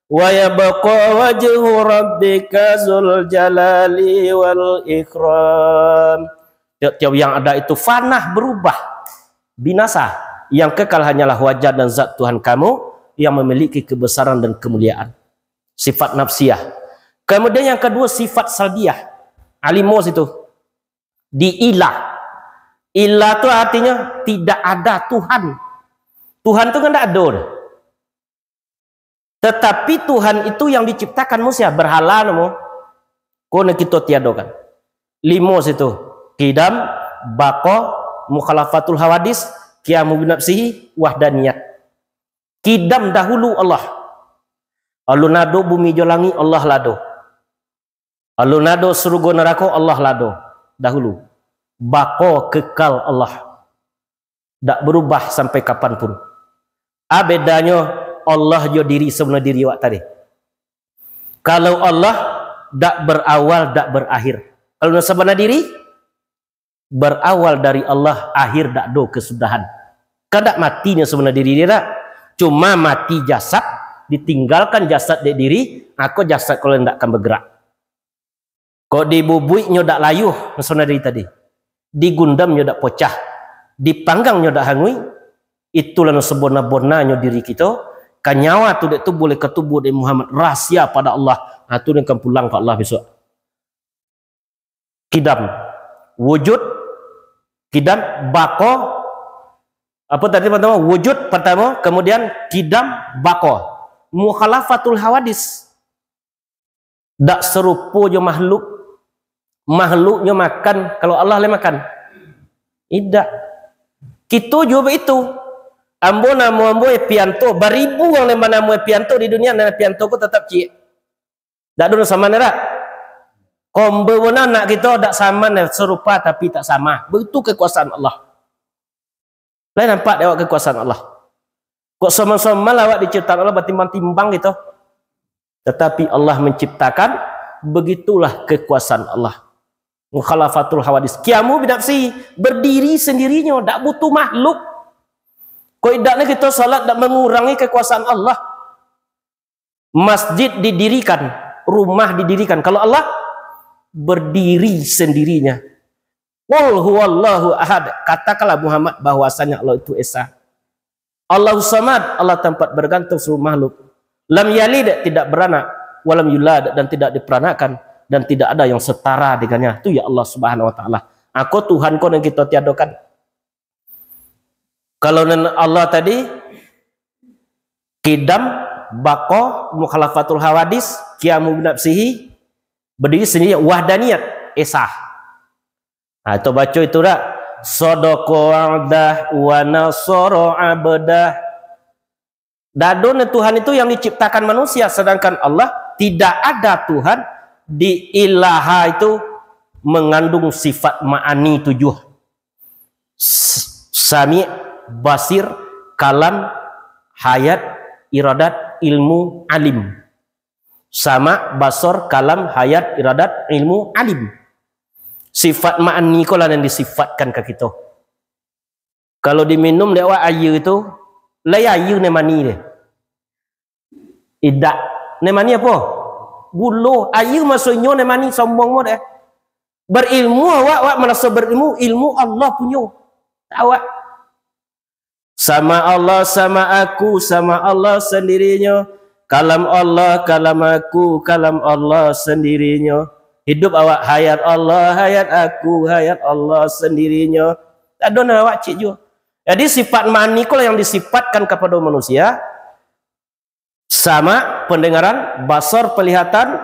wa yabqa wajhu rabbika dzul jalali wal ikram." Tiap-tiap yang ada itu fana, berubah, binasa. Yang kekal hanyalah wajah dan zat Tuhan kamu yang memiliki kebesaran dan kemuliaan. Sifat nafsiah. Kemudian yang kedua, sifat salbiah. Alimo situ. Di ilah. Ilah tu artinya tidak ada Tuhan. Tuhan tu kan tidak ada. Tetapi Tuhan itu yang diciptakan manusia, berhala namo. Ko nan kito tiadokan. Limo situ. Qidam, baqa, mukhalafatul hawadis, qiyamu binafsihi, wahdaniyat. Qidam dahulu Allah. Alun ado bumi jo langik, Allah lah ado. Alun ado surugo narako, Allah lah ado dahulu. Baqa, kekal Allah. Dak berubah sampai kapan pun. A bedanyo Allah jo diri sabana diri awak tadi. Kalau Allah dak berawal, dak berakhir. Kalau sabana diri, berawal dari Allah, akhir dak ado kesudahan. Kan dak mati nyo sabana diri dia dak? Cuma mati jasad, ditinggalkan jasad dek diri, ako jasad kalau ndak akan bergerak. Kok dibubuik nyo dak layuah, sabana diri tadi. Digundam nyo dak pocah. Dipanggang nyo dak hanguik. Itulah nan sabona-bonanyo diri kito. Ka nyawa tu dek tu boleh katubuah dek Muhammad. Rahasia pada Allah. Ha, tu nan akan pulang ka Allah besok. Kidam. Wujud, kidam, bako. Apa tadi pertama? Wujud pertama, kemudian kidam, bako. Mukhalafatul hawadis. Dak sarupo jo makhluk. Makhluknyo makan, kalau Allah lai makan? Idak. Kito juo baitu. Ambo namo ambo Epianto, baribu urang nan banamo Epianto di dunia, nan Epianto ko tatap ciek. Dak ado nan saman dak? Kombo bana anak kito dak saman, sarupa tapi tak sama. Baitu kekuasaan Allah. Lai nampak dek awak kekuasaan Allah? Kok saman-saman lah awak diciptakan Allah batimbang-timbang gitu. Tetapi Allah menciptakan, begitulah kekuasaan Allah. Mukhalafatul hawadis. Qiyamu binafsi, berdiri sendirinya, dak butuh makhluk. Kok idak ni kito salat dak mengurangi kekuasaan Allah. Masjid didirikan, rumah didirikan. Kalau Allah berdiri sendirinya. Qul huwallahu ahad. Katakanlah Muhammad bahwasanya Allah itu Esa. Allahu samad, Allah tempat bergantung seluruh makhluk. Lam yalid, tidak beranak, walam yulad, dan tidak diperanakkan, dan tidak ada yang setara dengannya. Itu ya Allah Subhanahu wa taala. Ako Tuhan ko nan kito tiadokan. Kalau nan Allah tadi, kidam, bako, mukhalafatul hawadis, qiyamu binafsihi, berdiri sendiri, wahdaniyat, esa. Ha, itu baco itu dak? Sadaqa wa'dah wa nasara abdah. Dak ado Tuhan itu yang diciptakan manusia, sedangkan Allah tidak ada Tuhan di ilaha itu mengandung sifat ma'ani tujuh. S-, sami', basir, kalam, hayat, iradat, ilmu, alim. Sama', basar, kalam, hayat, iradat, ilmu, alim. Sifat ma'ani ko lah yang disifatkan ka kito. Kalau diminum dek awak aia tu, lai aia nan mani deh. Idak. Nan mani apo? Gulo. Aia maksudnyo nan mani, sombong mo deh. Berilmu awak, awak maraso berilmu, ilmu Allah punyo. Awak. Sama Allah, sama aku, sama Allah sendirinyo. Kalam Allah, kalam aku, kalam Allah sendirinyo. Hidup awak, hayat Allah, hayat aku, hayat Allah sendirinyo. Tak ado nan awak cik juo. Jadi, sifat ma'ani ko lah yang disifatkan kapado manusia. Sama, pendengaran, basar, penglihatan,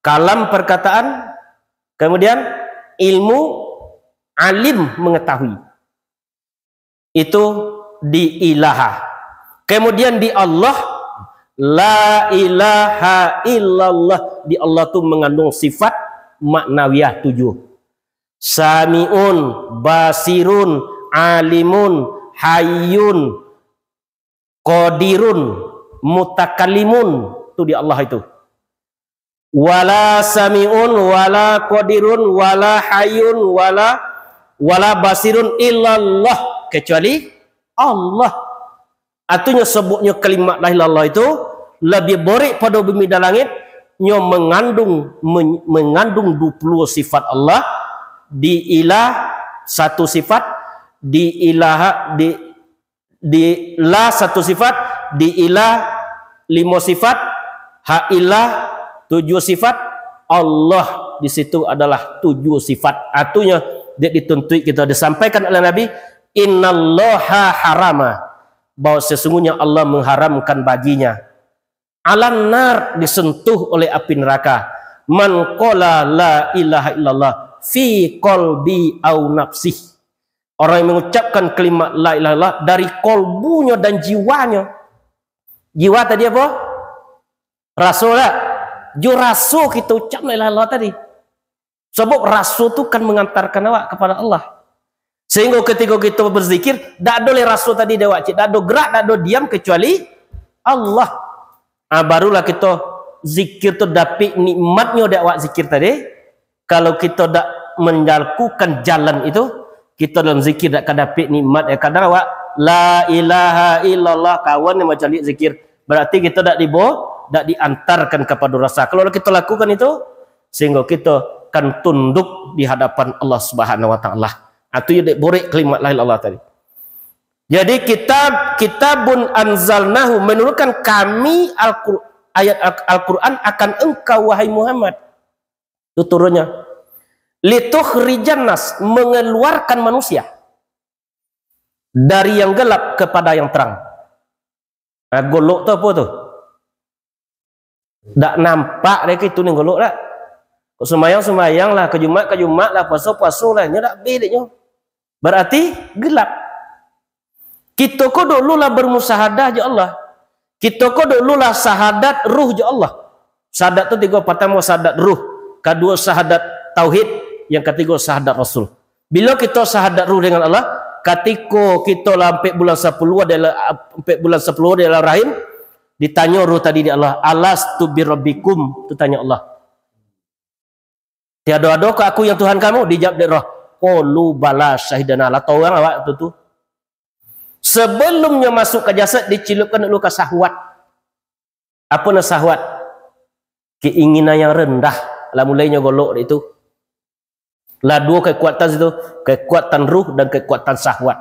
kalam, perkataan, kemudian ilmu, alim, mengetahui. Itu di ilaha. Kemudian di Allah, la ilaha illallah. Di Allah tu mengandung sifat maknawiyah tujuh. Sami'un, basirun, alimun, hayyun, qadirun, mutakallimun. Tu di Allah itu. Wala sami'un, wala qadirun, wala hayyun, wala, wala basirun illallah. Kecuali Allah. Artinyo, sabuknyo kalimat la ilaha illallah itu labiah borek pado bumi dan langit, nyo mangandung, men-, mangandung dua puluah sifat Allah, di ilah satu sifat, di ilaha, di, di la satu sifat, di ilah limo sifat, ha ilah tujuah sifat, Allah di situ adalah tujuah sifat. Artinyo, dek dituntuik kito, disampaikan oleh Nabi, "Innallaha harama," bahwa sesungguhnya Allah mengharamkan baginya, "alan nar," disentuh oleh api neraka, "man qala la ilaha illallah fi qalbi au nafsih." Orang yang mengucapkan kalimat la ilaha illallah dari kolbunyo dan jiwanyo. Jiwa tadi apo? Raso dak? Jo raso kito ucap la ilaha illallah tadi. Sabab raso tu kan mangantarkan awak kapado Allah. Sahinggo katiko kito bazikir, dak ado lai raso tadi dek awak cik, dak ado gerak, dak ado diam kecuali Allah. Ah, barulah kito zikir tu dapik nikmatnyo dek awak zikir tadi. Kalau kito dak manjakukan jalan itu, kito dalam zikir dak ka dapek nikmat. Ya, kadang awak, "La ilaha illallah," kawan yang macam ni zikir. Berarti kito dak dibo-, dak diantarkan kapado rasa. Kalau kito lakukan itu, sehingga kito kan tunduk di hadapan Allah Subhanahu wa Taala. Itu yo dek borek kalimat la ilaha illallah tadi. Jadi kitab, "Kitabun anzalnahu," menurunkan kami Al-Qur-, ayat Al-, Al-Quran akan engkau, wahai Muhammad. Itu turunnya. "Litukhrijan nas," mengeluarkan manusia dari yang gelap kepada yang terang. Nah, golok tu apa tu? Dak nampak dek itu ni golok dak. Kok sumbayang, sumbayang lah, ka Jumat, ka Jumat lah, puaso, puaso lah, nyo dak habis dek nyo. Berarti gelap. Kito ko dulu lah bermusahadah jo Allah. Kito ko dulu lah sahadat ruh jo Allah. Sahadat tu tigo, pertama sahadat ruh, kaduo sahadat tauhid, yang katigo sahadat Rasul. Bilo kito sahadat ruh dengan Allah, katiko kito lah ampek bulan sapuluah dalam, ampek bulan sapuluah dalam rahim, ditanyo ruh tadi dek Allah, "Alastu birabbikum?" Tu tanyo Allah. "Tiado adokah Aku yang Tuhan kamu?" Dijawab dek roh, "Qalu bala syahidana." Lah torang awak tu, tu. Sebelumnyo masuk ka jasad, dicilupkan dulu ka syahwat. Apo nan syahwat? Keinginan yang rendah. Lah mulai nyo golok dek itu. Lah duo kekuatan situ, kekuatan ruh dan kekuatan syahwat.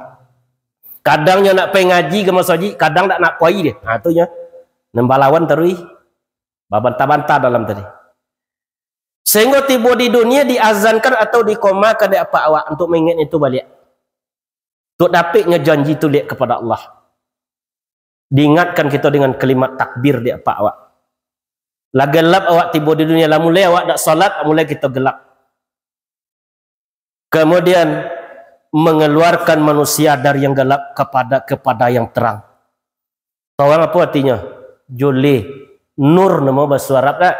Kadang nyo nak pai ngaji ka masajik, kadang dak nak pai deh. Ha, tu nyo. Nan balawan taruih, babantah-bantah dalam tadi. Sehingga tibo di dunia diazankan atau dikomakan dek apak awak untuk maingat itu baliak. Untuk dapiknyo janji tu liak kepada Allah. Diingatkan kito dengan kalimat takbir dek apak awak. Lah gelap awak tibo di dunia, lah mulai awak dak salat, mulai kito gelap. Kemudian mengeluarkan manusia dari yang gelap kepada, kepada yang terang. Torang apo artinyo? Joleh. Nur namo baso Arab dak?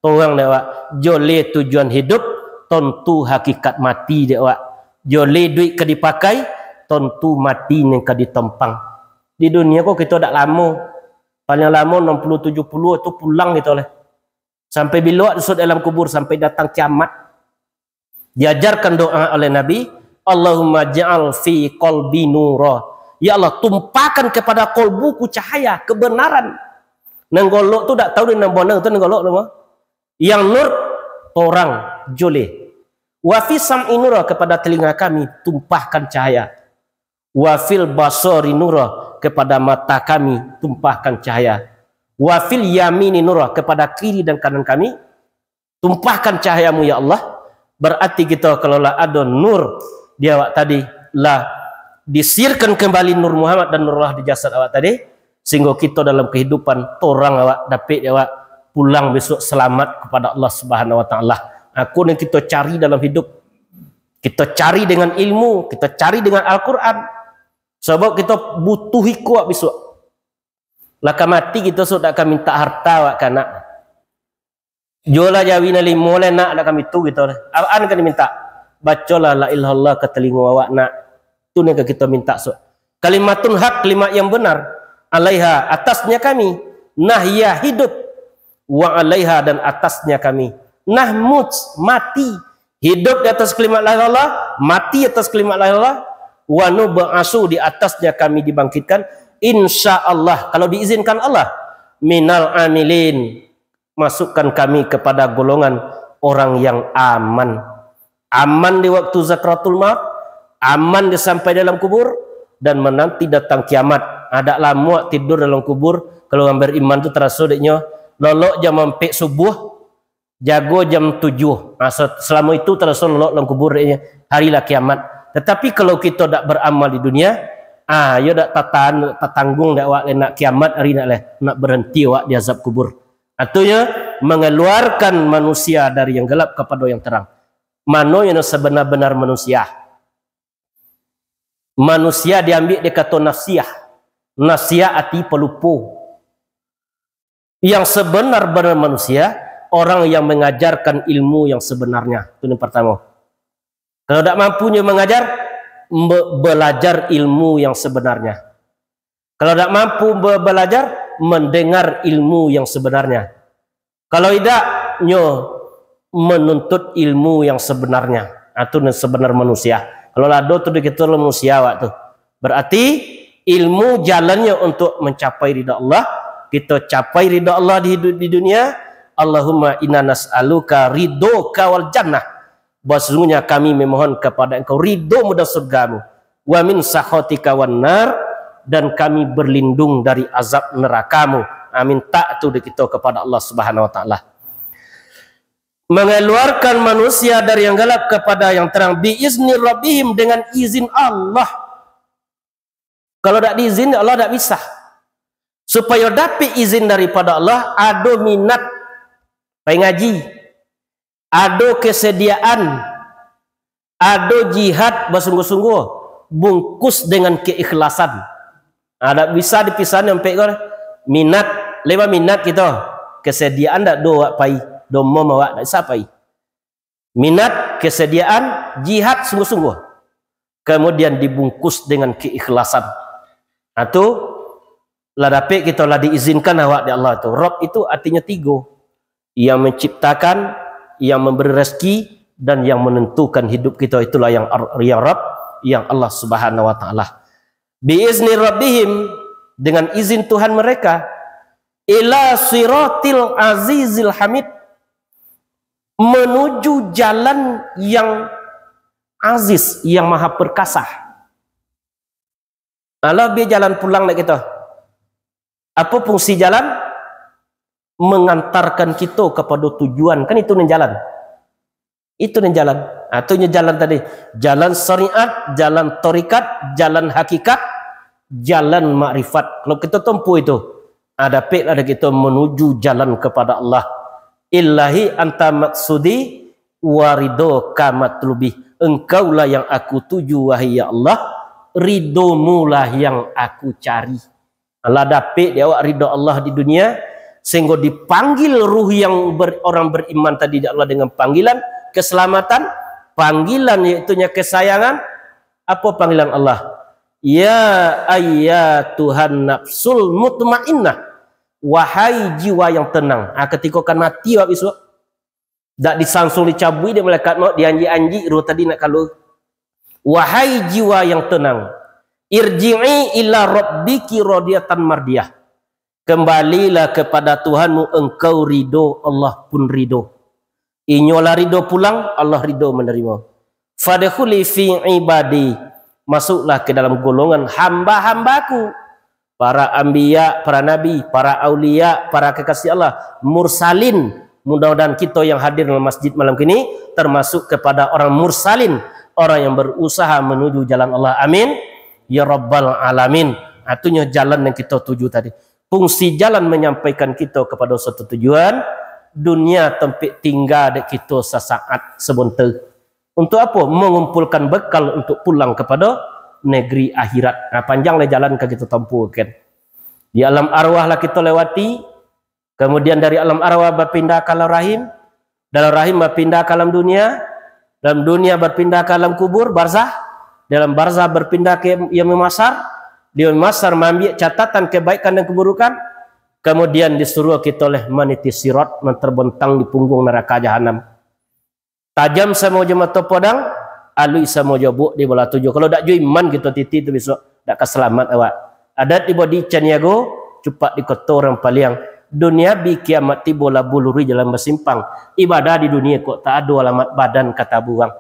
Torang dek awak. Joleh tujuan hidup, tontu hakikat mati dek awak. Joleh duit ka dipakai, tontu mati nan ka ditompang. Di dunia ko kito dak lamo. Paling lamo enam puluh tujuh puluh tu pulang kito lah. Sampai bilo awak dusuak dalam kubur, sampai datang kiamat. Diajarkan doa oleh Nabi, "Allahumma ja'al fi qalbi nura." Ya Allah, tumpahkan kepada kalbuku cahaya kebenaran. Nan golok tu dak tahu dek nan bona tu nan golok tu mah. Yang nur, torang, joleh. "Wa fi sam'i nura," kepada telinga kami tumpahkan cahaya. "Wa fil basari nura," kepada mata kami tumpahkan cahaya. "Wa fil yamini nura," kepada kiri dan kanan kami tumpahkan cahayamu, ya Allah. Berarti kito kalau lah ado nur di awak tadi, lah disirkan kembali Nur Muhammad dan Nur Allah di jasad awak tadi, sehingga kito dalam kehidupan torang awak dapik awak pulang besok selamat kepada Allah Subhanahu Wa Taala. Aku nan kito cari dalam hidup, kito cari dengan ilmu, kito cari dengan Al-Quran. Sebab kito butuh iko awak besok. Lah ka mati kito, sok dak ka minta harta awak ka anak. Juolah jawi nan limo lai nak, dak kami tu kito. Apaan ka diminta? Bacolah la ilaha illallah ka talingo awak nak. Tu nan ka kito minta sok. Kalimatun hak, kalimat yang benar. Alaiha, atasnya kami. Nahya, hidup. Wa alaiha, dan atasnya kami. Namut, mati. Hidup di atas kalimat la ilaha illallah, mati atas kalimat la ilaha illallah. Wa nub'asu, di atasnya kami dibangkitkan. Insya Allah, kalau diizinkan Allah. Minal amilin, masukkan kami kepada golongan orang yang aman. Aman di waktu sakaratul maut, aman di sampai dalam kubur, dan menanti datang kiamat. Adak lamo tidur dalam kubur, kalau urang beriman tu taraso dek nyo, lolok jam ampek subuh, jago jam tujuh. Ha, se-, selamo itu taraso lolok dalam kubur dek nyo, hari lah kiamat. Tetapi kalau kito dak beramal di dunia, ah, yo dak tatan-, tatangguang dek awak lai nak kiamat hari nak lai, nak berhenti awak di azab kubur. Artinyo, mengeluarkan manusia dari yang gelap kepada yang terang. Mano yang sebenar-benar manusia? Manusia diambil dari kato nafsiah. Nafsiah arti pelupo. Yang sebenar-benar manusia, orang yang mengajarkan ilmu yang sebenarnya. Itu yang pertama. Kalau dak mampu nyo mengajar, be-, belajar ilmu yang sebenarnya. Kalau dak mampu be-, belajar, mendengar ilmu yang sebenarnya. Kalau idak, nyo menuntut ilmu yang sebenarnya. Nah, tu nan sebenar manusia. Kalau lah ado tu di kita manusia awak tu. Berarti ilmu jalannyo untuk mencapai ridha Allah, kita capai ridha Allah di hidup di dunia. Allahumma inna nas'aluka ridhoka wal jannah. Bahwasanya kami memohon kepada Engkau ridho-Mu dan surga-Mu. Wa min sakhatika wan nar, dan kami berlindung dari azab neraka-Mu. Amin. Tak tu di kita kepada Allah Subhanahu wa Taala. Mengeluarkan manusia dari yang gelap kepada yang terang, bi izni rabbihim, dengan izin Allah. Kalau dak diizin Allah dak bisa. Supayo dapik izin daripada Allah, ado minat pai ngaji, ado kesediaan, ado jihad basungguah-sungguah, bungkus dengan keikhlasan. Ah, dak bisa dipisah ampek ko. Minat, lewat minat kito. Kesediaan dak do awak pai, domo awak dak bisa pai. Minat, kesediaan, jihad sungguah-sungguah. Kemudian dibungkus dengan keikhlasan. Nah, tu lah dapik kito, lah diizinkan awak di Allah tu. Rob itu artinya tigo. Yang menciptakan, yang memberi rezeki, dan yang menentukan hidup kito. Itulah yang, yang Rob, yang Allah Subhanahu wa Taala. Bi izni rabbihim, dengan izin Tuhan mereka, ila siratil azizil hamid, menuju jalan yang aziz, yang maha perkasa. Alah, bia jalan pulang nak kita. Apa fungsi jalan? Mengantarkan kita kepada tujuan. Kan itu nan jalan. Itu nan jalan. Ah, tu nyo jalan tadi. Jalan syariat, jalan tarikat, jalan hakikat, jalan makrifat. Kalau kita tempuh itu, ah, dapiklah dah kita menuju jalan kepada Allah. Ilahi anta maksudi wa ridhoka matlubi. Engkaulah yang aku tuju, wahai ya Allah, ridho-Mu lah yang aku cari. Lah dapik di awak ridho Allah di dunia, sehingga dipanggil ruh yang ber-, orang beriman tadi di Allah dengan panggilan keselamatan, panggilan yaitu nya kesayangan. Apa panggilan Allah? Ya ayyatuhan nafsul mutmainnah, wahai jiwa yang tenang. Ah, ketika kan mati awak besok, dak disangsung dicabuik dek malaikat maut, dianjik-anjik roh tadi nak kalua. Wahai jiwa yang tenang, irji'i ila rabbiki radiyatan mardiyah. Kembalilah kepada Tuhanmu, engkau ridho, Allah pun ridho. Inyolah ridho pulang, Allah ridho menerima. Fadkhuli fi ibadi. Masuklah ke dalam golongan hamba-hambaku. Para anbiya, para nabi, para aulia, para kekasih Allah, mursalin. Mudah-mudahan kita yang hadir dalam masjid malam kini termasuk kepada orang mursalin, orang yang berusaha menuju jalan Allah. Amin. Ya Rabbal Alamin. Atunyo jalan yang kita tuju tadi. Fungsi jalan menyampaikan kita kepada suatu tujuan, dunia tampek tingga dek kita sasaat, sebentar. Untuk apa? Mengumpulkan bekal untuk pulang kepada negeri akhirat. Nah, panjang lah jalan ka kita tempuh, kan. Di alam arwah lah kita lewati, kemudian dari alam arwah berpindah ke alam rahim, dalam rahim berpindah ke alam dunia, dalam dunia berpindah ke alam kubur, barzah, dalam barzah berpindah ke yaumul mahsyar, di yaumul mahsyar maambiak catatan kebaikan dan keburukan, kemudian disuruh kita oleh maniti sirat yang terbentang di punggung neraka jahanam. Tajam samo jo mato podang, aluih samo jo buak di balah tujuah. Kalau dak jo iman kito titi tu, besok dak ka salamat awak. Adat di bodi Caniago, cupak di koto urang paliang. Dunia bi kiamat tibo, labuah luruih jalan basimpang. Ibadah di dunia kok tak ado alamat, badan ka tabuang.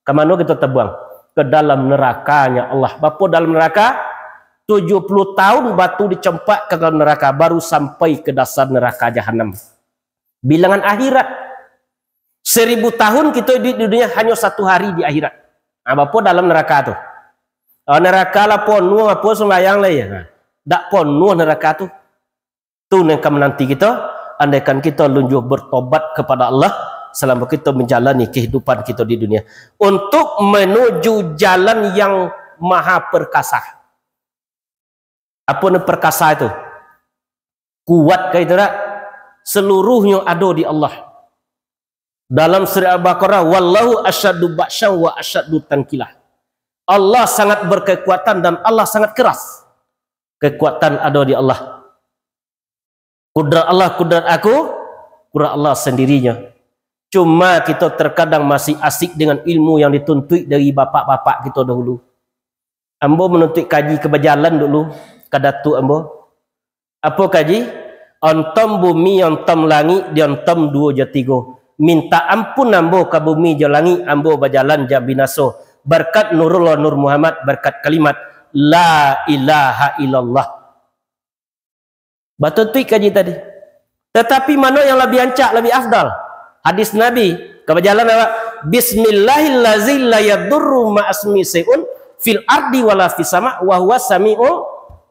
Ka mano kito tabuang? Ke dalam nerakanya Allah. Bapo dalam neraka? Tujuh puluh tahun batu dicampak ke dalam neraka, baru sampai ke dasar neraka jahanam. Bilangan akhirat. Seribu tahun kito hidup di dunia, hanyo satu hari di akhirat. Nah, bapo dalam neraka tu? Ah, neraka lah ponuah, apo sumbayang lah ya. Nah, dak ponuah neraka tu. Tu nan ka menanti kito, andaikan kito lunjuah bertobat kepada Allah selama kito menjalani kehidupan kito di dunia. Untuk menuju jalan yang maha perkasa. Apo nan perkasa itu? Kuat ka itu dak? Seluruhnyo ado di Allah. Dalam surah Al-Baqarah, "Wallahu asyaddu ba'syan wa asyaddu tankilah." Allah sangat berkekuatan dan Allah sangat keras. Kekuatan ado di Allah. Kudrat Allah, kudrat aku, kudrat Allah sendirinya. Cuma kito terkadang masih asik dengan ilmu yang dituntuik dari bapak-bapak kito dahulu. Ambo manuntuik kaji ka bajalan dulu ka datuak ambo. Apo kaji? Ontom bumi, ontom langik, diontom duo jo tigo. Mintak ampun ambo ka bumi jo langik, ambo bajalan jan binaso. Barkat Nurullah Nur Muhammad, barkat kalimat la ilaha illallah. Batuntuik kaji tadi. Tatapi mano yang labiah ancak, labiah afdal? Hadis Nabi, ka bajalan awak, "Bismillahillazi la yadurru ma'asmi syai'un fil ardi wala fis sama wa huwa sami'un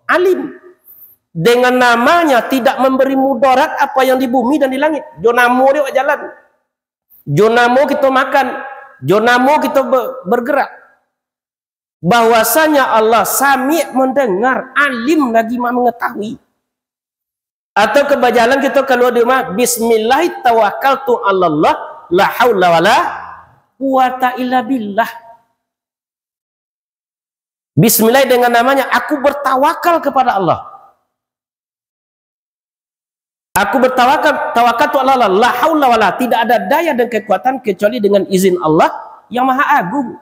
alim." Dengan namanya tidak memberi mudarat apa yang di bumi dan di langit. Jo namo dia awak jalan. Jo namo kito makan. Jo namo kito be-, bergerak. Bahwasanya Allah Sami' mendengar, Alim lagi ma-, mengetahui. Atau ka bajalan kito kalua di rumah, "Bismillahi tawakkaltu 'alallah, la haula wala quwata illa billah." Bismillah dengan namanya, aku bertawakal kepada Allah. Aku bertawakal, tawakkaltu 'alallah, la haula wala, tidak ada daya dan kekuatan kecuali dengan izin Allah yang Maha Agung.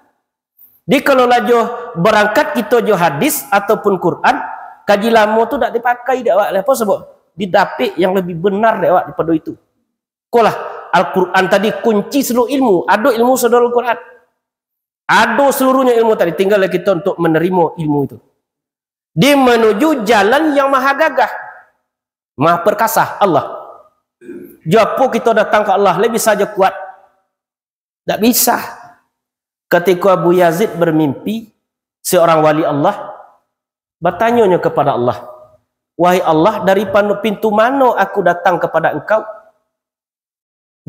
Jadi, kalau lah jo barangkat kito jo hadis ataupun Quran, kaji lamo tu dak dipakai dek awak lai. Apo sabab? Didapek yang lebih benar dek awak daripado itu. Kolah, Al-Quran tadi kunci seluruh ilmu. Ado ilmu sudah Al-Quran. Ado seluruhnya ilmu tadi, tinggal lagi kito untuk menerima ilmu itu. Di menuju jalan yang maha gagah, maha perkasa, Allah. Jo apo kito datang ka Allah, lai bisa jo kuat? Dak bisa. Katiko Abu Yazid bermimpi, seorang wali Allah, batanyo nyo kepada Allah, "Wahai Allah, dari panu-, pintu mano aku datang kepada Engkau?"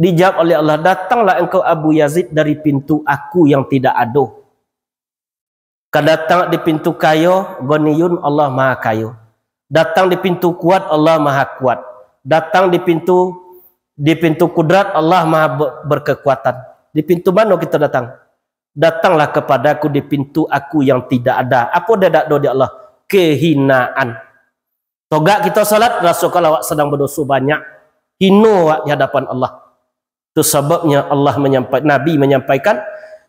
Dijawab oleh Allah, "Datanglah engkau, Abu Yazid, dari pintu Aku yang tidak ado." Ka datang di pintu kayo, Ghaniyun, Allah Maha Kayo. Datang di pintu kuat, Allah Maha Kuat. Datang di pintu, di pintu kudrat, Allah Maha be-, berkekuatan. Di pintu mano kito datang? Datanglah kepadaku di pintu Aku yang tidak ada. Apo dah dak ado di Allah? Kehinaan. Togak kito salat, rasokan awak sadang badoso banyak. Hino awak di hadapan Allah. Tu sababnyo Allah manyampai-, Nabi manyampaikan,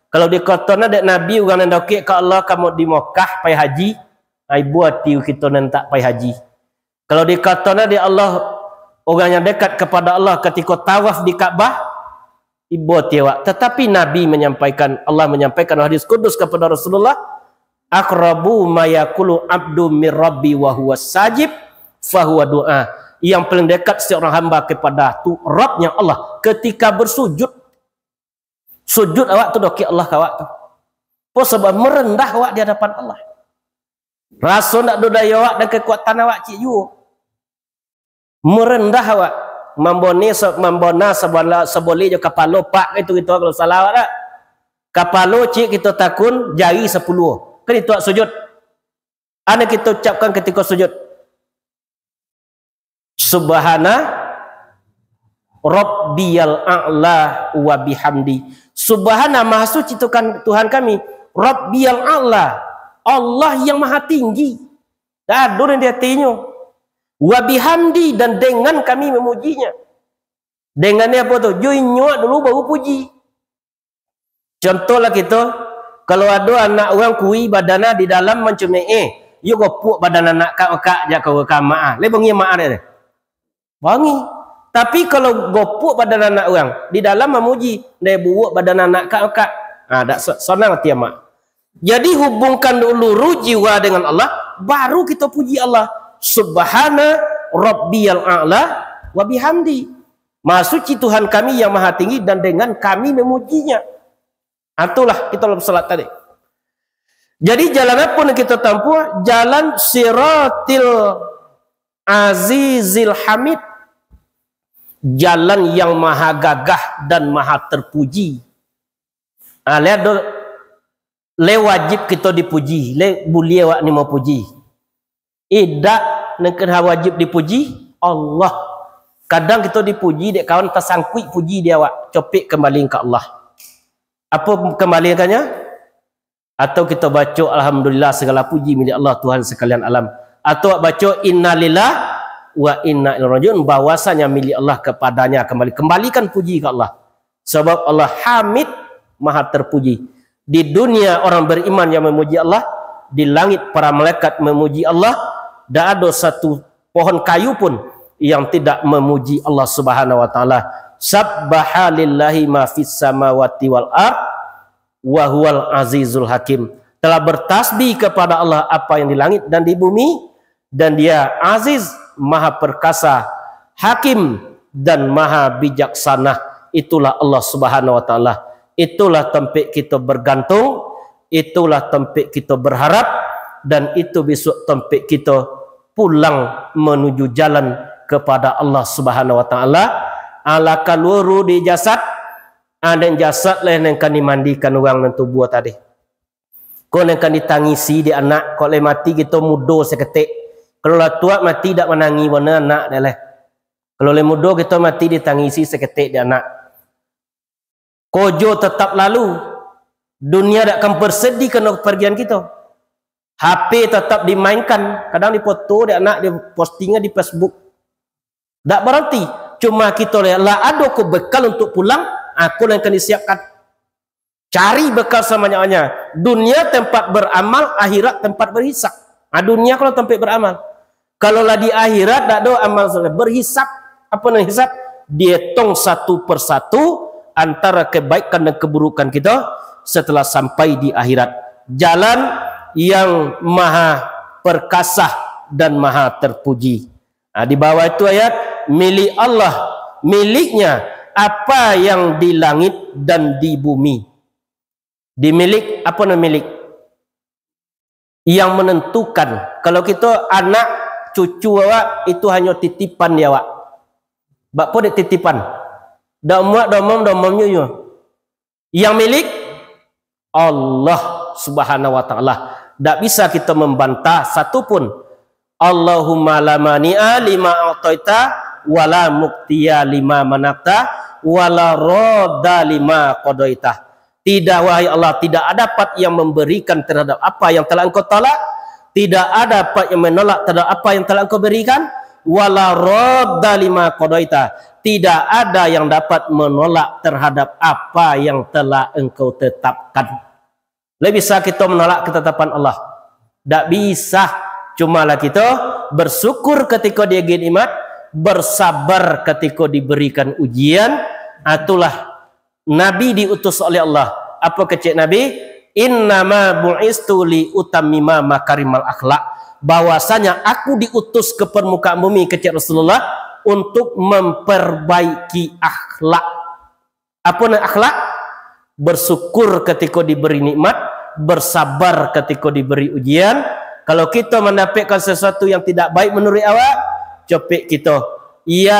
kalau dikatoan dek Nabi urang nan dakek ka Allah, ka mo-, di Mekah pai haji, ibo ati kito nan tak pai haji. Kalau dikatoan dek Allah, urang yang dekat kepada Allah katiko tawaf di Ka'bah, ibo ati awak. Tatapi Nabi manyampaikan, Allah manyampaikan hadis kudus kepada Rasulullah, "Aqrabu ma yakunu abdu mir rabbi wa huwa sajid, fahuwa du'a." Yang paling dekat seorang hamba kepada tu, Rabbnya Allah, ketika bersujud. Sujud awak tu dakek Allah ka awak tu. Apo sabab? Marandah awak di hadapan Allah. Raso ndak ado dayo awak dan kekuatan awak ciek juo. Marandah awak. Mambone sa-, mambona sabala-, saboleh jo kapalo pak itu kito kalau salah awak dak. Kapalo ciek kito takun, jari sapuluah. Kan itu awak sujud. Anu kito ucapkan katiko sujud. Subhana Rabbiyal A'la wa bihamdi. Subhana, Maha Suci Tuhan, Tuhan kami. Rabbiyal A'la, Allah yang Maha Tinggi. Dak ado nan di atinyo. Wa bihamdi, dan dengan kami memujinya. Dengan ni apo tu? Jo inyo dulu baru puji. Contohlah kito, kalau ado anak urang kurus badan di dalam mancumek, eh, yo gopuak badan anak kak-kak jak ka urang ka mak ah. Lai bangih mak ah dek tu? Bangih. Tapi kalau gopuak badan anak urang, di dalam mamuji, dek buruak badan anak kak-kak. Ha, dak sa-, sanang ati amak. Jadi hubungkan dulu jiwa dengan Allah, baru kito puji Allah. Subhana Rabbiyal A'la wa bihamdi. Maha Suci Tuhan kami yang Maha Tinggi dan dengan kami memujinya. Ah, itulah kita dalam salat tadi. Jadi jalan apa yang kita tempuh? Jalan Siratil Azizil Hamid. Jalan yang maha gagah dan maha terpuji. Ah, lihat do, le wajib kita dipuji, le buliah awak ni mapuji. Idak, nan kena wajib dipuji Allah. Kadang kita dipuji dek kawan, tasangkuik puji di awak, copek kembali ka Allah. Apa kembalikannya? Atau kita baca, "Alhamdulillah, segala puji milik Allah, Tuhan sekalian alam." Atau baca, "Innalillah wa inna ilaihi rajiun," bahwasanya milik Allah, kepadanya kembali. Kembalikan puji ke Allah. Sabab Allah Hamid, Maha Terpuji. Di dunia orang beriman yang memuji Allah, di langit para malaikat memuji Allah, dak ado satu pohon kayu pun yang tidak memuji Allah Subhanahu wa Taala. Sabbaha lillahi ma fis samawati wal ard, wa huwal azizul hakim. Telah bertasbih kepada Allah apa yang di langit dan di bumi, dan Dia Aziz, Maha Perkasa, Hakim, dan Maha Bijaksana. Itulah Allah Subhanahu wa Taala. Itulah tempat kita bergantung, itulah tempat kita berharap, dan itu besok tempat kita pulang menuju jalan kepada Allah Subhanahu wa Taala. Ala kalua ruh di jasad, ah, den jasad lah nan ka dimandikan urang nan tubuah tadi. Ko nan ka ditangisi dek anak, kok lai mati kito mudo saketek. Kalau lah tuak mati dak manangih bana anak dek lai. Kalau lai mudo kito mati ditangisi saketek dek anak. Kojo tetap lalu. Dunia dak akan bersedih karena kepergian kito. H P tetap dimainkan, kadang dipoto dek anak, dipostingan di Facebook. Dak berhenti. Cuma kito lah, lah ado ko bekal untuk pulang, ah, ko nan akan disiapkan. Cari bekal sabanyak-banyak. Dunia tempat beramal, akhirat tempat berhisab. Ah, dunia kalau tempat beramal. Kalau lah di akhirat, dak ado amal soleh. Berhisab. Apa nan hisab? Dietong satu persatu antara kebaikan dan keburukan kita setelah sampai di akhirat. Jalan yang maha perkasa dan maha terpuji. Nah, di bawah itu ayat, milik Allah, miliknya apa yang di langit dan di bumi. Di milik, apa nan milik? Yang menentukan. Kalau kito anak, cucu awak, itu hanyo titipan di awak. Bak po dek titipan? Dak muak, dak omom, dak omomnyo yo. Yang milik Allah Subhanahu wa Taala. Dak bisa kito membantah satu pun. Allahumma la mani'a lima a'taita, wa la mu'tiya lima mana'ta, wa la radda lima qadaita. Tidak, wahai Allah, tidak ada dapat yang memberikan terhadap apa yang telah Engkau tolak, tidak ada dapat yang menolak terhadap apa yang telah Engkau berikan, wa la radda lima qadaita. Tidak ada yang dapat menolak terhadap apa yang telah Engkau tetapkan. Lai bisa kito menolak ketetapan Allah? Dak bisa. Cumalah kito bersyukur ketika diagiah nikmat, bersabar ketika diberikan ujian. Itulah Nabi diutus oleh Allah. Apa kecek Nabi? "Innama bu'istu li utammima makarimal akhlak." Bahwasanya aku diutus ke permukaan bumi, kecek Rasulullah, untuk memperbaiki akhlak. Apa nan akhlak? Bersyukur ketika diberi nikmat, bersabar ketika diberi ujian. Kalau kita mendapatkan sesuatu yang tidak baik menurut awak, copek kita, "Ya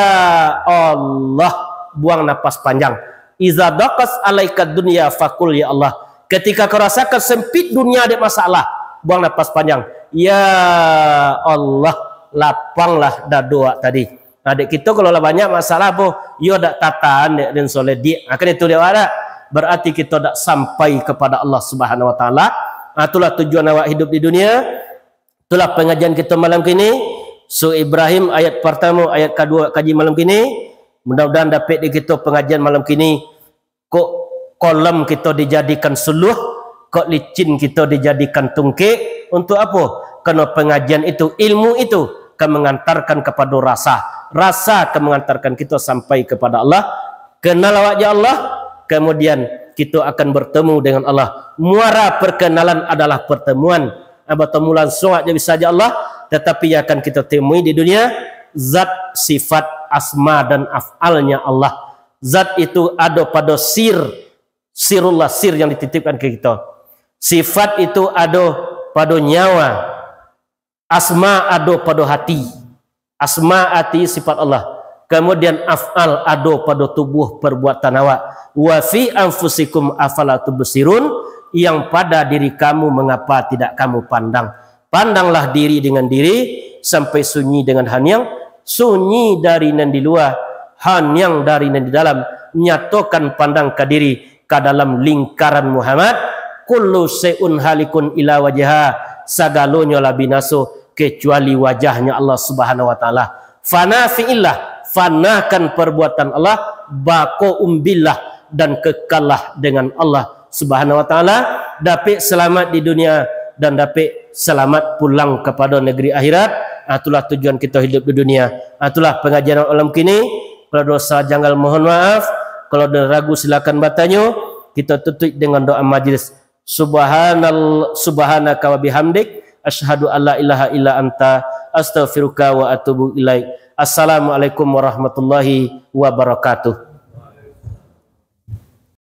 Allah," buang napas panjang. "Iza daqas alaika dunya fakul ya Allah." Ketika kau rasakan sempit dunia dek masalah, buang napas panjang. "Ya Allah, lapanglah dado awak tadi." Nah, dek kito kalau lah banyak masalah, boh, yo dak tatahan dek den soleh diak. Nah, kan itu dek awak dak? Berarti kito dak sampai kepada Allah Subhanahu wa Taala. Nah, itulah tujuan awak hidup di dunia. Itulah pengajian kito malam kini. Su Ibrahim ayat pertama, ayat kedua kaji malam kini. Mudah-mudahan dapat dek kito pengajian malam kini. Kok kolam kito dijadikan suluh, kok licin kito dijadikan tungkek. Untuk apo? Karena pengajian itu, ilmu itu, ka mengantarkan kepada rasa. Rasa ka mengantarkan kito sampai kepada Allah. Kenal awak jo Allah, kemudian kito akan bertemu dengan Allah. Muara perkenalan adalah pertemuan. Ah, bertemu langsung awak jo bisa jo Allah, tetapi yang akan kito temui di dunia, zat, sifat, asma dan af'alnya Allah. Zat itu ado pada sir, sirullah, sir yang dititipkan ke kita. Sifat itu ado pada nyawa, asma ado pada hati. Asma, hati, sifat Allah. Kemudian af'al ado pada tubuh, perbuatan awak. "Wa fi anfusikum afala tubsirun," yang pada diri kamu, mengapa tidak kamu pandang? Pandanglah diri dengan diri, sampai sunyi dengan haniang, sunyi dari nan di lua, haniang dari nan di dalam. Nyatokan pandang ka diri, ka dalam lingkaran Muhammad, kullu syai'un halikun ila wajha, sagalonyo lah binaso, kecuali wajahnya Allah Subhanahu wa Taala. Fana fi'illah, fanakan perbuatan Allah, bako umbillah, dan kekallah dengan Allah Subhanahu wa Taala, dapek selamat di dunia dan dapek selamat pulang kepada negeri akhirat. Ah, itulah tujuan kita hidup di dunia. Ah, itulah pengajian malam kini. Kalau dosa janggal mohon maaf, kalau ada ragu silakan batanyo. Kita tutup dengan doa majlis. Subhanal subhanaka wa bihamdik, asyhadu alla ilaha illa anta, astaghfiruka wa atubu ilaik. Assalamualaikum warahmatullahi wabarakatuh.